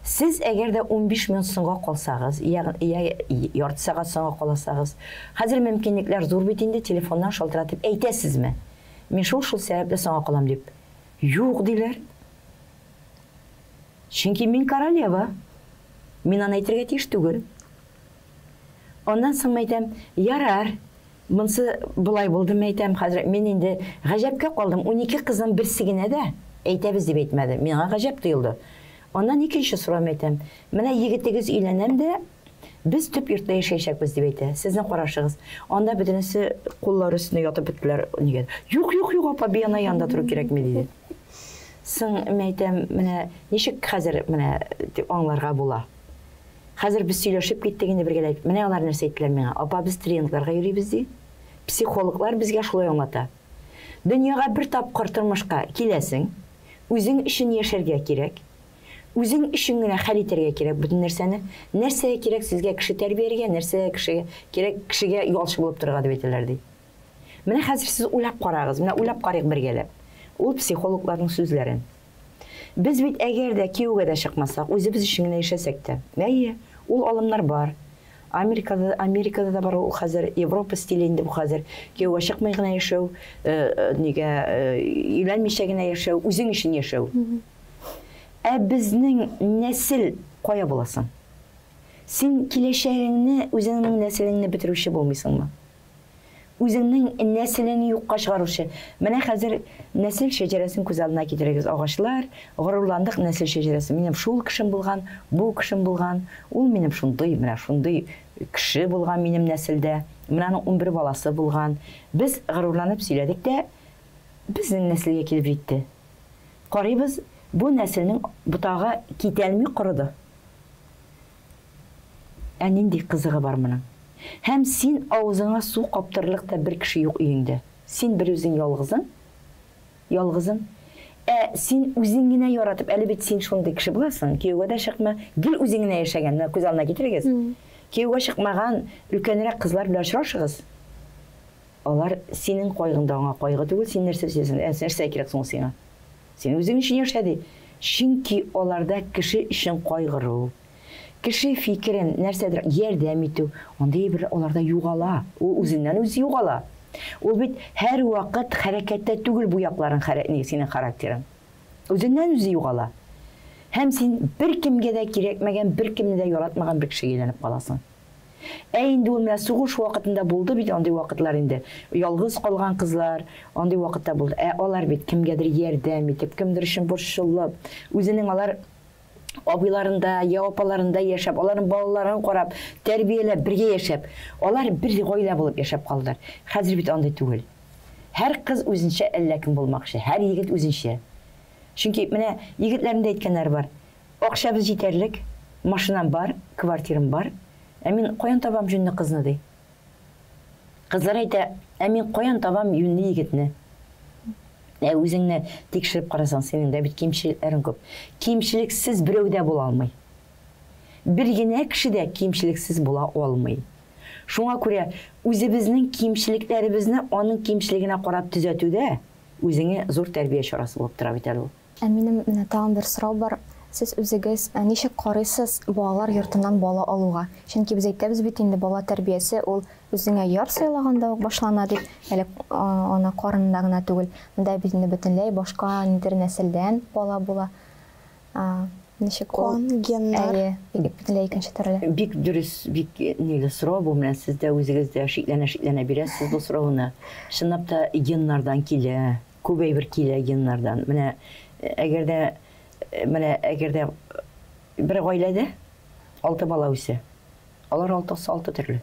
[SPEAKER 1] Сез әгәр дә 15 минут соңга калсагыз, я ярты сәгать соңга каласагыз, хәзер мөмкинлекләр зур бит инде, телефоннан шалтыратып әйтәсезме? Мин шул сәбәпле соңга калам дип. Юк диләр. Чөнки мин королева. Мин аны әйтергә тиеш түгел. Аннан соң әйтәм, ярар. Монсы болай булды, мәйтәм, хәзрәт, мин инде гаҗәпкә калдым, 12 кызның берсе генә дә әйтәбез дип әйтмәде. Миңа гаҗәп тоелды. Аннан икенче сорау әйтәм. Менә егетегез өйләнәм дә, без төп йортта яшәячәкбез дип әйтә. Сезнең карашыгыз. Анда бөтенесе куллары өстенә ятып беттеләр. Нигә? Юк, юк, юк, апа, биана янында тору кирәкми, диде. Соң, мәйтәм, менә ничек хәзер менә дип аңларга була? Хәзер без сөйләшеп киттек инде бергәләп. Менә алар нәрсә әйттеләр миңа. Апа, без тренингларга йөрибез, ди. Психологлар безгә шулай аңлата. Дөньяга бер тапкыр тормышка киләсең, үзең өчен яшәргә кирәк. Үзең өчен генә хәл итәргә кирәк бөтен нәрсәне. Нәрсәгә кирәк сезгә кеше тәрбияргә, нәрсәгә кешегә кирәк кешегә ялчы булып торырга дип әйтәләр, ди. Менә хәзер сез уйлап карагыз, менә уйлап карыйк бергәләп. Ул психологларның сүзләрен. Без бит әгәр дә кияүгә дә чыкмасак, үзебез өчен генә яшәсәк тә. Әйе, ул алымнар бар. Америкада, Америкада да бар ул хәзер, Европа стиле инде бу хәзер. Кияүгә чыкмый гына яшәү, нигә, өйләнмичә генә яшәү, үзең өчен яшәү. Ә безнең нәсел кая була соң? Син киләчәгеңне, үзеңнең нәселеңне бетерүче булмыйсыңмы? Үзеңнең нәселеңне юкка чыгаручы. Менә хәзер нәсел шәҗәрәсен күз алдына китерегез. Агачлар, горурландык нәсел шәҗәрәсе. Минем шул кешем булган, бу кешем булган, ул минем шундый, менә шундый кеше булган минем нәселдә. Менә аның 11 баласы булган. Без горурланып сөйләдек тә, безнең нәселгә килеп җитте. Карыйбыз, бу нәселнең ботагы китәлми корыды. Ә нинди кызыгы бар моның? Һәм син авызыңа су каптырырлык та бер кеше юк өеңдә. Син берүзең ялгызың, ялгызың. Ә син үзең генә яратып, әле бит син шундый кеше буласың, кияүгә дә чыкма, гел үзең генә яшәгән, менә күз алдына китерегез. Кияүгә чыкмаган өлкәнрәк кызлар белән очрашыгыз. Алар синең кайгыңда аңа кайгы түгел, син нәрсә сөйләсәң, ә нәрсә кирәк соң сиңа? Син үзең өчен яшә ди. Чөнки аларда кеше өчен кайгыру, кеше фикерен нәрсәдер ярдәм итү, андый әйберләр аларда югала. Ул үзеннән үзе югала. Ул бит һәрвакыт хәрәкәттә түгел бу якларың, синең характерың. Үзеннән үзе югала. Һәм син беркемгә дә кирәкмәгән, беркемне дә яратмаган бер кешегә әйләнеп каласың. Ә инде ул менә сугыш вакытында булды бит андый вакытлар инде. Ялгыз калган кызлар андый вакытта булды. Ә алар бит кемгәдер ярдәм итеп, кемдер өчен борчылып, үзенең алар абыйларында я апаларында яшәп, аларның балаларын карап, тәрбияләп, бергә яшәп, алар бер гаилә булып яшәп калдылар. Хәзер бит андый түгел. Һәр кыз үзенчә әллә кем булмакчы, һәр егет үзенчә. Чөнки менә егетләрнең дә әйткәннәре бар. Акчабыз җитәрлек, машинам бар, квартирам бар. Ә мин каян табам җүнле кызны, ди. Кызлар әйтә, ә мин каян табам юньле егетне? Ә үзеңне тикшереп карасаң, синең дә бит кимчелекләрең күп. Кимчелексез берәү дә була алмый. Бер генә кеше дә кимчелексез була алмый. Шуңа күрә үзебезнең кимчелекләребезне аның кимчелегенә карап төзәтү дә үзеңә зур тәрбия чарасы булып тора бит әле ул.
[SPEAKER 3] Ә минем менә тагын бер сорау бар. Сез үзегез ничек карыйсыз балалар йортыннан бала алуга? Чөнки без әйтәбез бит инде, бала тәрбиясе ул үзеңә яр сайлаганда ук башлана дип, әле ана карынында гына түгел. Монда бит инде бөтенләй башка ниндидер нәселдән бала була. Ничек ул?
[SPEAKER 2] Кан, геннар.
[SPEAKER 3] Әйе, бөтенләй икенче төрле.
[SPEAKER 1] Бик дөрес, бик ниле сорау бу, менә сез дә үзегез дә шикләнә-шикләнә бирәсез бу сорауны. Чынлап та геннардан килә. Күп әйбер килә геннардан. Менә әгәр дә менә әгәр дә бер гаиләдә 6 бала үсә. Алар алтысы алты төрле.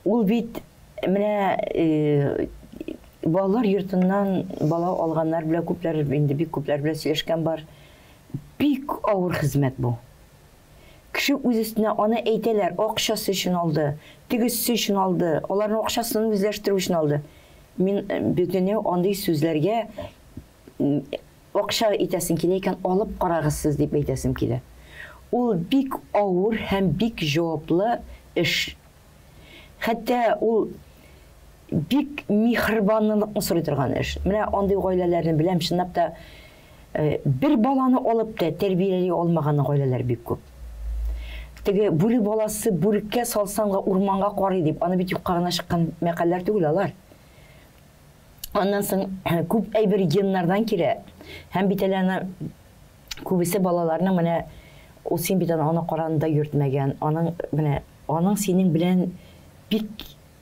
[SPEAKER 1] Ул бит менә балалар йортыннан бала алганнар белән күпләр инде бик күпләр белән сөйләшкән бар. Бик авыр хезмәт бу. Кеше үз өстенә аны әйтәләр, акчасы өчен алды, тегесе өчен алды, аларның акчасын үзләштерү өчен алды. Мин бөтенләй андый сүзләргә акча итәсең килә икән, алып карагыз сез дип әйтәсем килә. Ул бик авыр һәм бик җаваплы эш. Хәтта ул бик миһербанлылыкны сорый торган эш. Менә андый гаиләләрне беләм, чынлап та бер баланы алып та тәрбияли алмаган гаиләләр бик күп. Теге бүре баласы бүреккә салсаң да урманга карый дип, аны бит юкка гына чыккан мәкальләр түгел алар. Аннан соң күп әйбер геннардан килә. Һәм бит әле аны күбесе балаларның менә ул син бит аны ана каранында йөртмәгән, аның менә аның синең белән Бик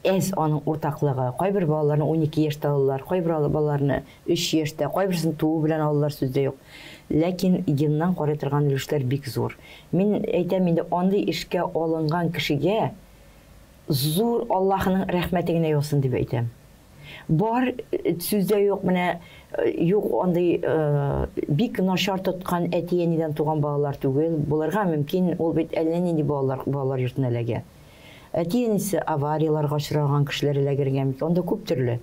[SPEAKER 1] әз аның уртаклыгы. Кайбер балаларны 12 яшьтә алалар, кайбер балаларны 3 яшьтә, кайберсен туу белән алалар, сүз дә юк. Ләкин геннан карый торган өлешләр бик зур. Мин әйтәм инде, андый эшкә алынган кешегә зур Аллаһының рәхмәте генә яусын дип әйтәм. Бар, сүз дә юк, менә юк андый бик начар тоткан әти-әнидән туган балалар түгел, булырга мөмкин, ул бит әллә нинди балалар балалар йортына эләгә. Әти-әнисе аварияләргә очраган кешеләр эләгергә мөмкин, анда күп төрле.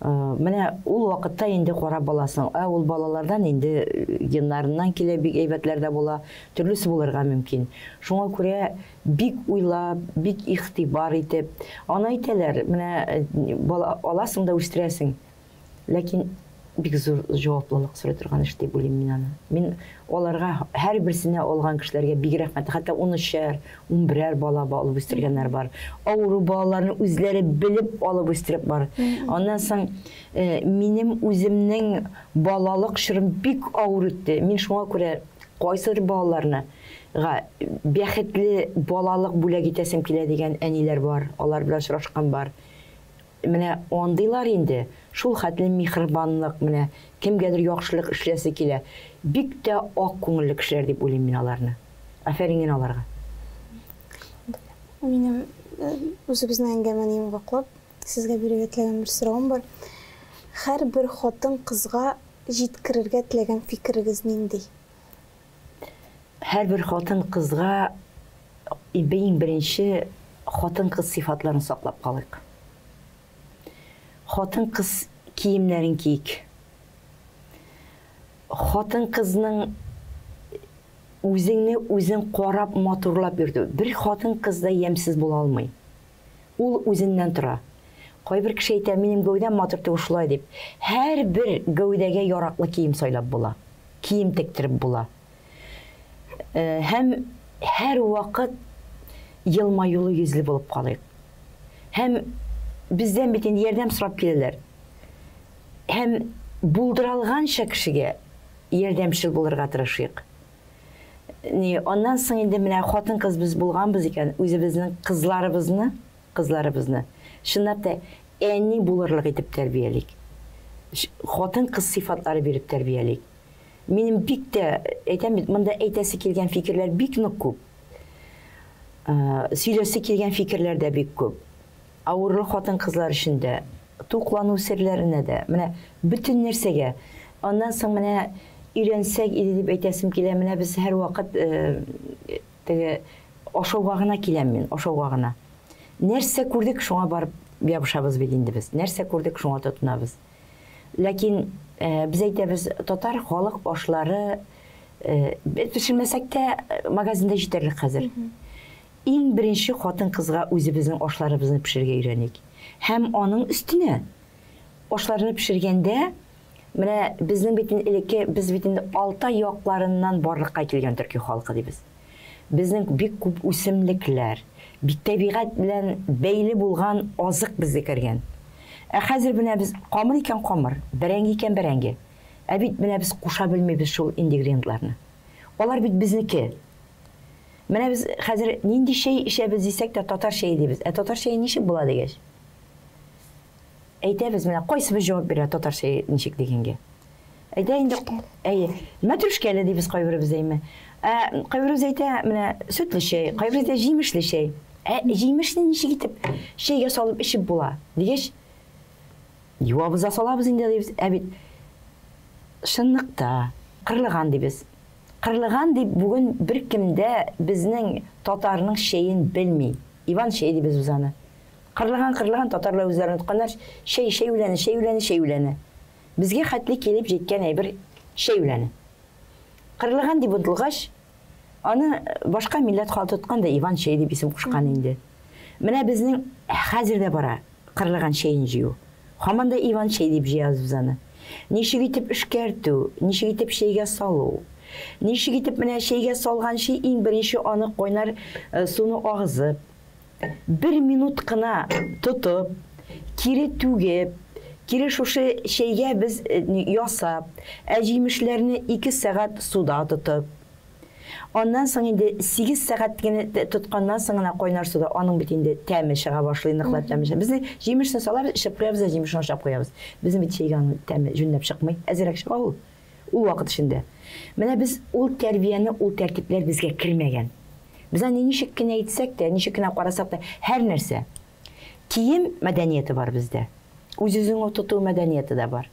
[SPEAKER 1] Менә ул вакытта инде карап баласың, ә ул балалардан инде геннарыннан килә, бик әйбәтләр дә була, төрлесе булырга мөмкин. Шуңа күрә бик уйлап, бик игътибар итеп, аны әйтәләр, менә бала аласың да үстерәсең. Ләкин бик зур җаваплылык сорый торган эш дип уйлыйм мин аны. Мин аларга һәрберсенә алган кешеләргә бик рәхмәт. Хәтта унөчәр, унберәр бала алып үстергәннәр бар. Авыру балаларны үзләре белеп алып үстереп бар. Аннан соң минем үземнең балалык чорым бик авыр үтте. Мин шуңа күрә кайсыдыр балаларны га бәхетле балалык бүләк итәсем килә дигән әниләр бар, алар белән очрашкан бар. Менә андыйлар инде, шул хәтле миһербанлык, менә кемгәдер яхшылык эшләсе килә. Бик тә ак күңелле кешеләр дип уйлыйм мин аларны. Афәрин генә аларга.
[SPEAKER 2] Минем үзебезнең әңгәмәне йомгаклап, сезгә бирергә теләгән бер соравым бар. Һәрбер хатын-кызга җиткерергә теләгән фикерегез нинди?
[SPEAKER 1] Һәрбер хатын-кызга иң беренче хатын-кыз сыйфатларын саклап калыйк. Хатын-кыз киемнәрен киик. Хатын-кызның үзеңне үзең карап, матурлап йөртү. Бер хатын-кыз да ямьсез була алмый. Ул үзеннән тора. Кайбер кеше әйтә, минем гәүдәм матур түгел шулай дип. Һәрбер гәүдәгә яраклы кием сайлап була. Кием тектереп була. Һәм һәрвакыт елмаюлы йөзле булып калыйк. Һәм бездән бит инде ярдәм сорап киләләр. Һәм булдыралганча кешегә ярдәмчел булырга тырышыйк. Ни, аннан соң инде менә хатын-кыз без булганбыз икән, үзебезнең кызларыбызны, кызларыбызны чынлап та әни булырлык итеп тәрбиялик. Хатын-кыз сыйфатлары биреп тәрбиялик. Минем бик тә, әйтәм бит, монда әйтәсе килгән фикерләр бик нык күп. Сөйләсе килгән фикерләр дә бик күп. Авырлы хатын-кызлар өчен дә, туклану серләренә дә, менә бөтен нәрсәгә. Аннан соң менә өйрәнсәк иде дип әйтәсем килә. Менә без һәрвакыт теге ашауга гына киләм мин, ашауга гына. Нәрсә күрдек, шуңа барып ябышабыз бит инде без. Нәрсә күрдек, шуңа тотынабыз. Ләкин без әйтәбез, татар халык ашлары без пешермәсәк тә магазинда җитәрлек хәзер. Иң беренче хатын-кызга үзебезнең ашларыбызны пешерергә өйрәник. Һәм аның өстенә ашларны пешергәндә, менә безнең бит инде элекке, без бит инде Алтай якларыннан барлыкка килгән төрки халкы дибез. Безнең бик күп үсемлекләр, бик табигать белән бәйле булган азык безгә кергән. Ә хәзер менә без камыр икән камыр, бәрәңге икән бәрәңге. Ә бит менә без куша белмибез шул ингредиентларны. Алар бит безнеке. Менә без хәзер нинди чәй эчәбез дисәк тә, татар чәе дибез. Ә татар чәе ничек була дигәч? Әйтәбез, менә кайсыбыз җавап бирә татар чәе ничек дигәнгә? Әйтә инде, әйе, мәтрүшкәле дибез кайберебез әйме. Ә кайберебез әйтә, менә сөтле чәй, кайберебез әйтә җимешле чәй. Ә җимешне ничек итеп чәйгә салып эчеп була дигәч, юабыз да салабыз инде дибез. Ә бит чынлыкта кырлыган дибез. Кырлыган дип бүген беркем дә безнең татарның чәен белми. Иван чәй дибез без аны. Кырлыган, кырлыган татарлар үзләрен онытканнар. Чәй, чәй үләне, чәй үләне, чәй үләне. Безгә хәтле килеп җиткән әйбер чәй үләне. Кырлыган дип онытылгач, аны башка милләт халкы тоткан да Иван чәй дип исем кушкан инде. Менә безнең хәзер дә бара кырлыган чәен җыю. Һаман да Иван чәй дип җыябыз без аны. Ничек итеп эшкәртү, ничек итеп чәйгә салу, ничек итеп менә чәйгә салганчы иң беренче аны кайнар суны агызып, бер минут кына тотып, кире түгеп, кире шушы чәйгә без ясап, ә җимешләрне 2 сәгать суда тотып. Аннан соң инде 8 сәгать генә тотканнан соң гына кайнар суда аның бит инде тәме чыга башлый, ныклап тәме чыга. Безнең җимешне салабыз, эчеп куябыз да җимешне ашап куябыз. Безнең бит чәйгә аның тәме җүнләп чыкмый, әзрәк чыга ул. Ул вакыт эчендә. Менә без ул тәрбияне, ул тәртипләр безгә кермәгән. Без аны ничек кенә әйтсәк тә, ничек кенә карасак та, һәр нәрсә. Кием мәдәнияте бар бездә. Үз-үзеңне тоту мәдәнияте дә бар.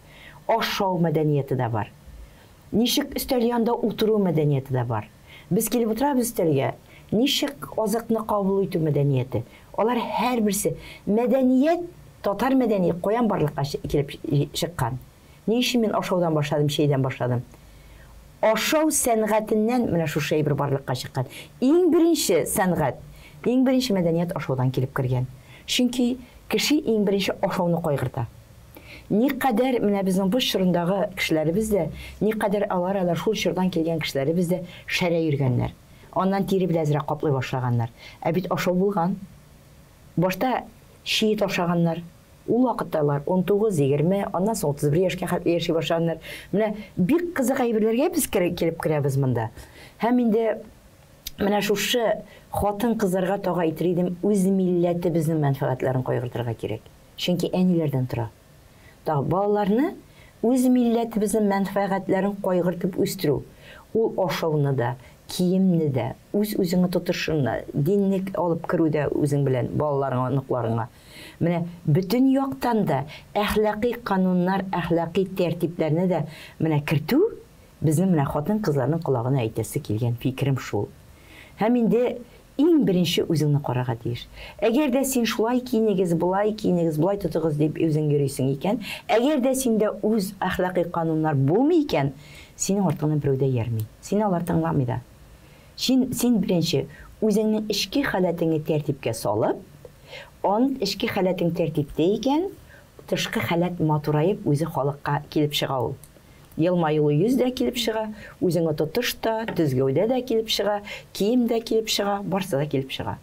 [SPEAKER 1] Ашау мәдәнияте дә бар. Ничек өстәл янында утыру мәдәнияте дә бар. Без килеп утырабыз өстәлгә, ничек азыкны кабул итү мәдәнияте. Алар һәрберсе мәдәният, татар мәдәнияте каян барлыкка килеп чыккан? Ни өчен мин ашаудан башладым, чәйдән башладым? Ашау сәнгатеннән менә шушы әйбер барлыкка чыккан. Иң беренче сәнгать, иң беренче мәдәният ашаудан килеп кергән. Чөнки кеше иң беренче ашауны кайгырта. Никадәр менә безнең бу чорындагы кешеләребез дә, никадәр алар алар шул чордан килгән кешеләребез дә шәрә йөргәннәр. Аннан тире белән әзрәк каплый башлаганнар. Ә бит ашау булган. Башта чиет ашаганнар. Ул вакытта алар 19, 20, аннан соң 31 яшькә хәтле яши башлаганнар. Менә бик кызык әйберләргә без килеп керәбез монда. Һәм инде менә шушы хатын-кызларга тагы әйтер идем, үз милләтебезнең мәнфәгатьләрен кайгыртырга кирәк. Чөнки әниләрдән тора. Тагы балаларны үз милләтебезнең мәнфәгатьләрен кайгыртып үстерү. Ул ашауны да, киемне дә, үз-үзеңне тотышыңны, динне алып керү дә үзең белән балаларыңа, оныкларыңа. Менә бөтен яктан да әхлакый кануннар, әхлакый тәртипләрне дә менә кертү безнең менә хатын-кызларның колагына әйтәсе килгән фикерем шул. Һәм инде иң беренче үзеңне карарга тиеш. Әгәр дә син шулай киенегез, болай киенегез, болай тотыгыз дип үзең йөрисең икән, әгәр дә синдә үз әхлакый кануннар булмый икән, синең артыңнан берәү дә иярми. Сине алар тыңламый да. Син, син беренче үзеңнең эчке халәтеңне тәртипкә салып, ан эчке халәтең тәртиптә икән, тышкы халәт матураеп үзе халыкка килеп чыга ул. Елмаюлы йөз дә килеп чыга, үзеңне тотыш та, төз гәүдә дә килеп чыга, кием дә килеп чыга, барсы да килеп чыга.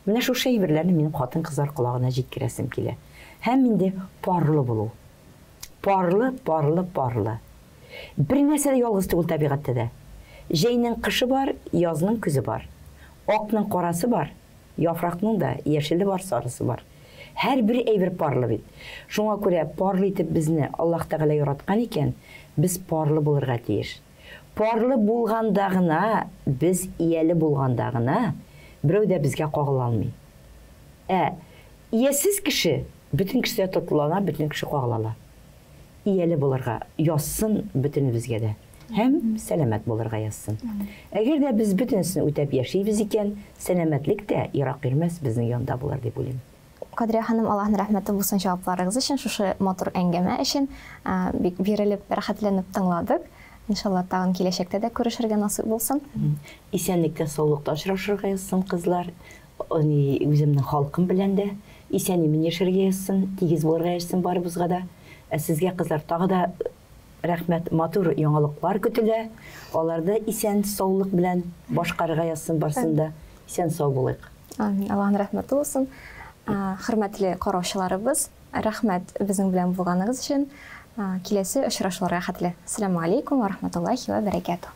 [SPEAKER 1] Менә шушы әйберләрне минем хатын-кызлар колагына җиткерәсем килә. Һәм инде парлы булу. Парлы, парлы, парлы. Бер нәрсә дә ялгыз түгел табигатьтә дә. Җәйнең кышы бар, язның көзе бар. Акның карасы бар, яфракның да яшеле бар, сарысы бар. Һәрбер әйбер парлы бит. Шуңа күрә парлы итеп безне Аллаһ Тәгалә яраткан икән, без парлы булырга тиеш. Парлы булганда гына, без ияле булганда гына берәү дә безгә кагыла алмый. Ә иясез кеше бөтен кешедә тотлана, бөтен кеше кагыла ала. Ияле булырга язсын бөтенебезгә дә. Һәм сәламәт булырга язсын. Әгәр дә без бөтенесен үтәп яшибез икән, сәламәтлек тә ерак йөрмәс, безнең янда булыр дип уйлыйм.
[SPEAKER 3] Кадрия ханым, Аллаһның рәхмәте булсын җавапларыгыз өчен, шушы матур әңгәмә өчен бик бирелеп, рәхәтләнеп тыңладык. Иншалла, тагын киләчәктә дә күрешергә насыйп булсын.
[SPEAKER 1] Исәнлектә, саулыкта очрашырга язсын, кызлар. Үземнең халкым белән дә исән-имин яшәргә язсын, тигез булырга язсын барыбызга да. Ә сезгә, кызлар, тагы да рәхмәт, матур яңалыклар көтелә. Аларда исән саулык белән башкарырга язсын барсын да. Исән сау булыйк.
[SPEAKER 3] Амин. Аллаһның рәхмәте булсын. Хөрмәтле караучыларыбыз, рәхмәт безнең белән булганыгыз өчен. Киләсе очрашуларга хәтле. Ассаламу алейкум ва рахматуллахи ва баракатуh.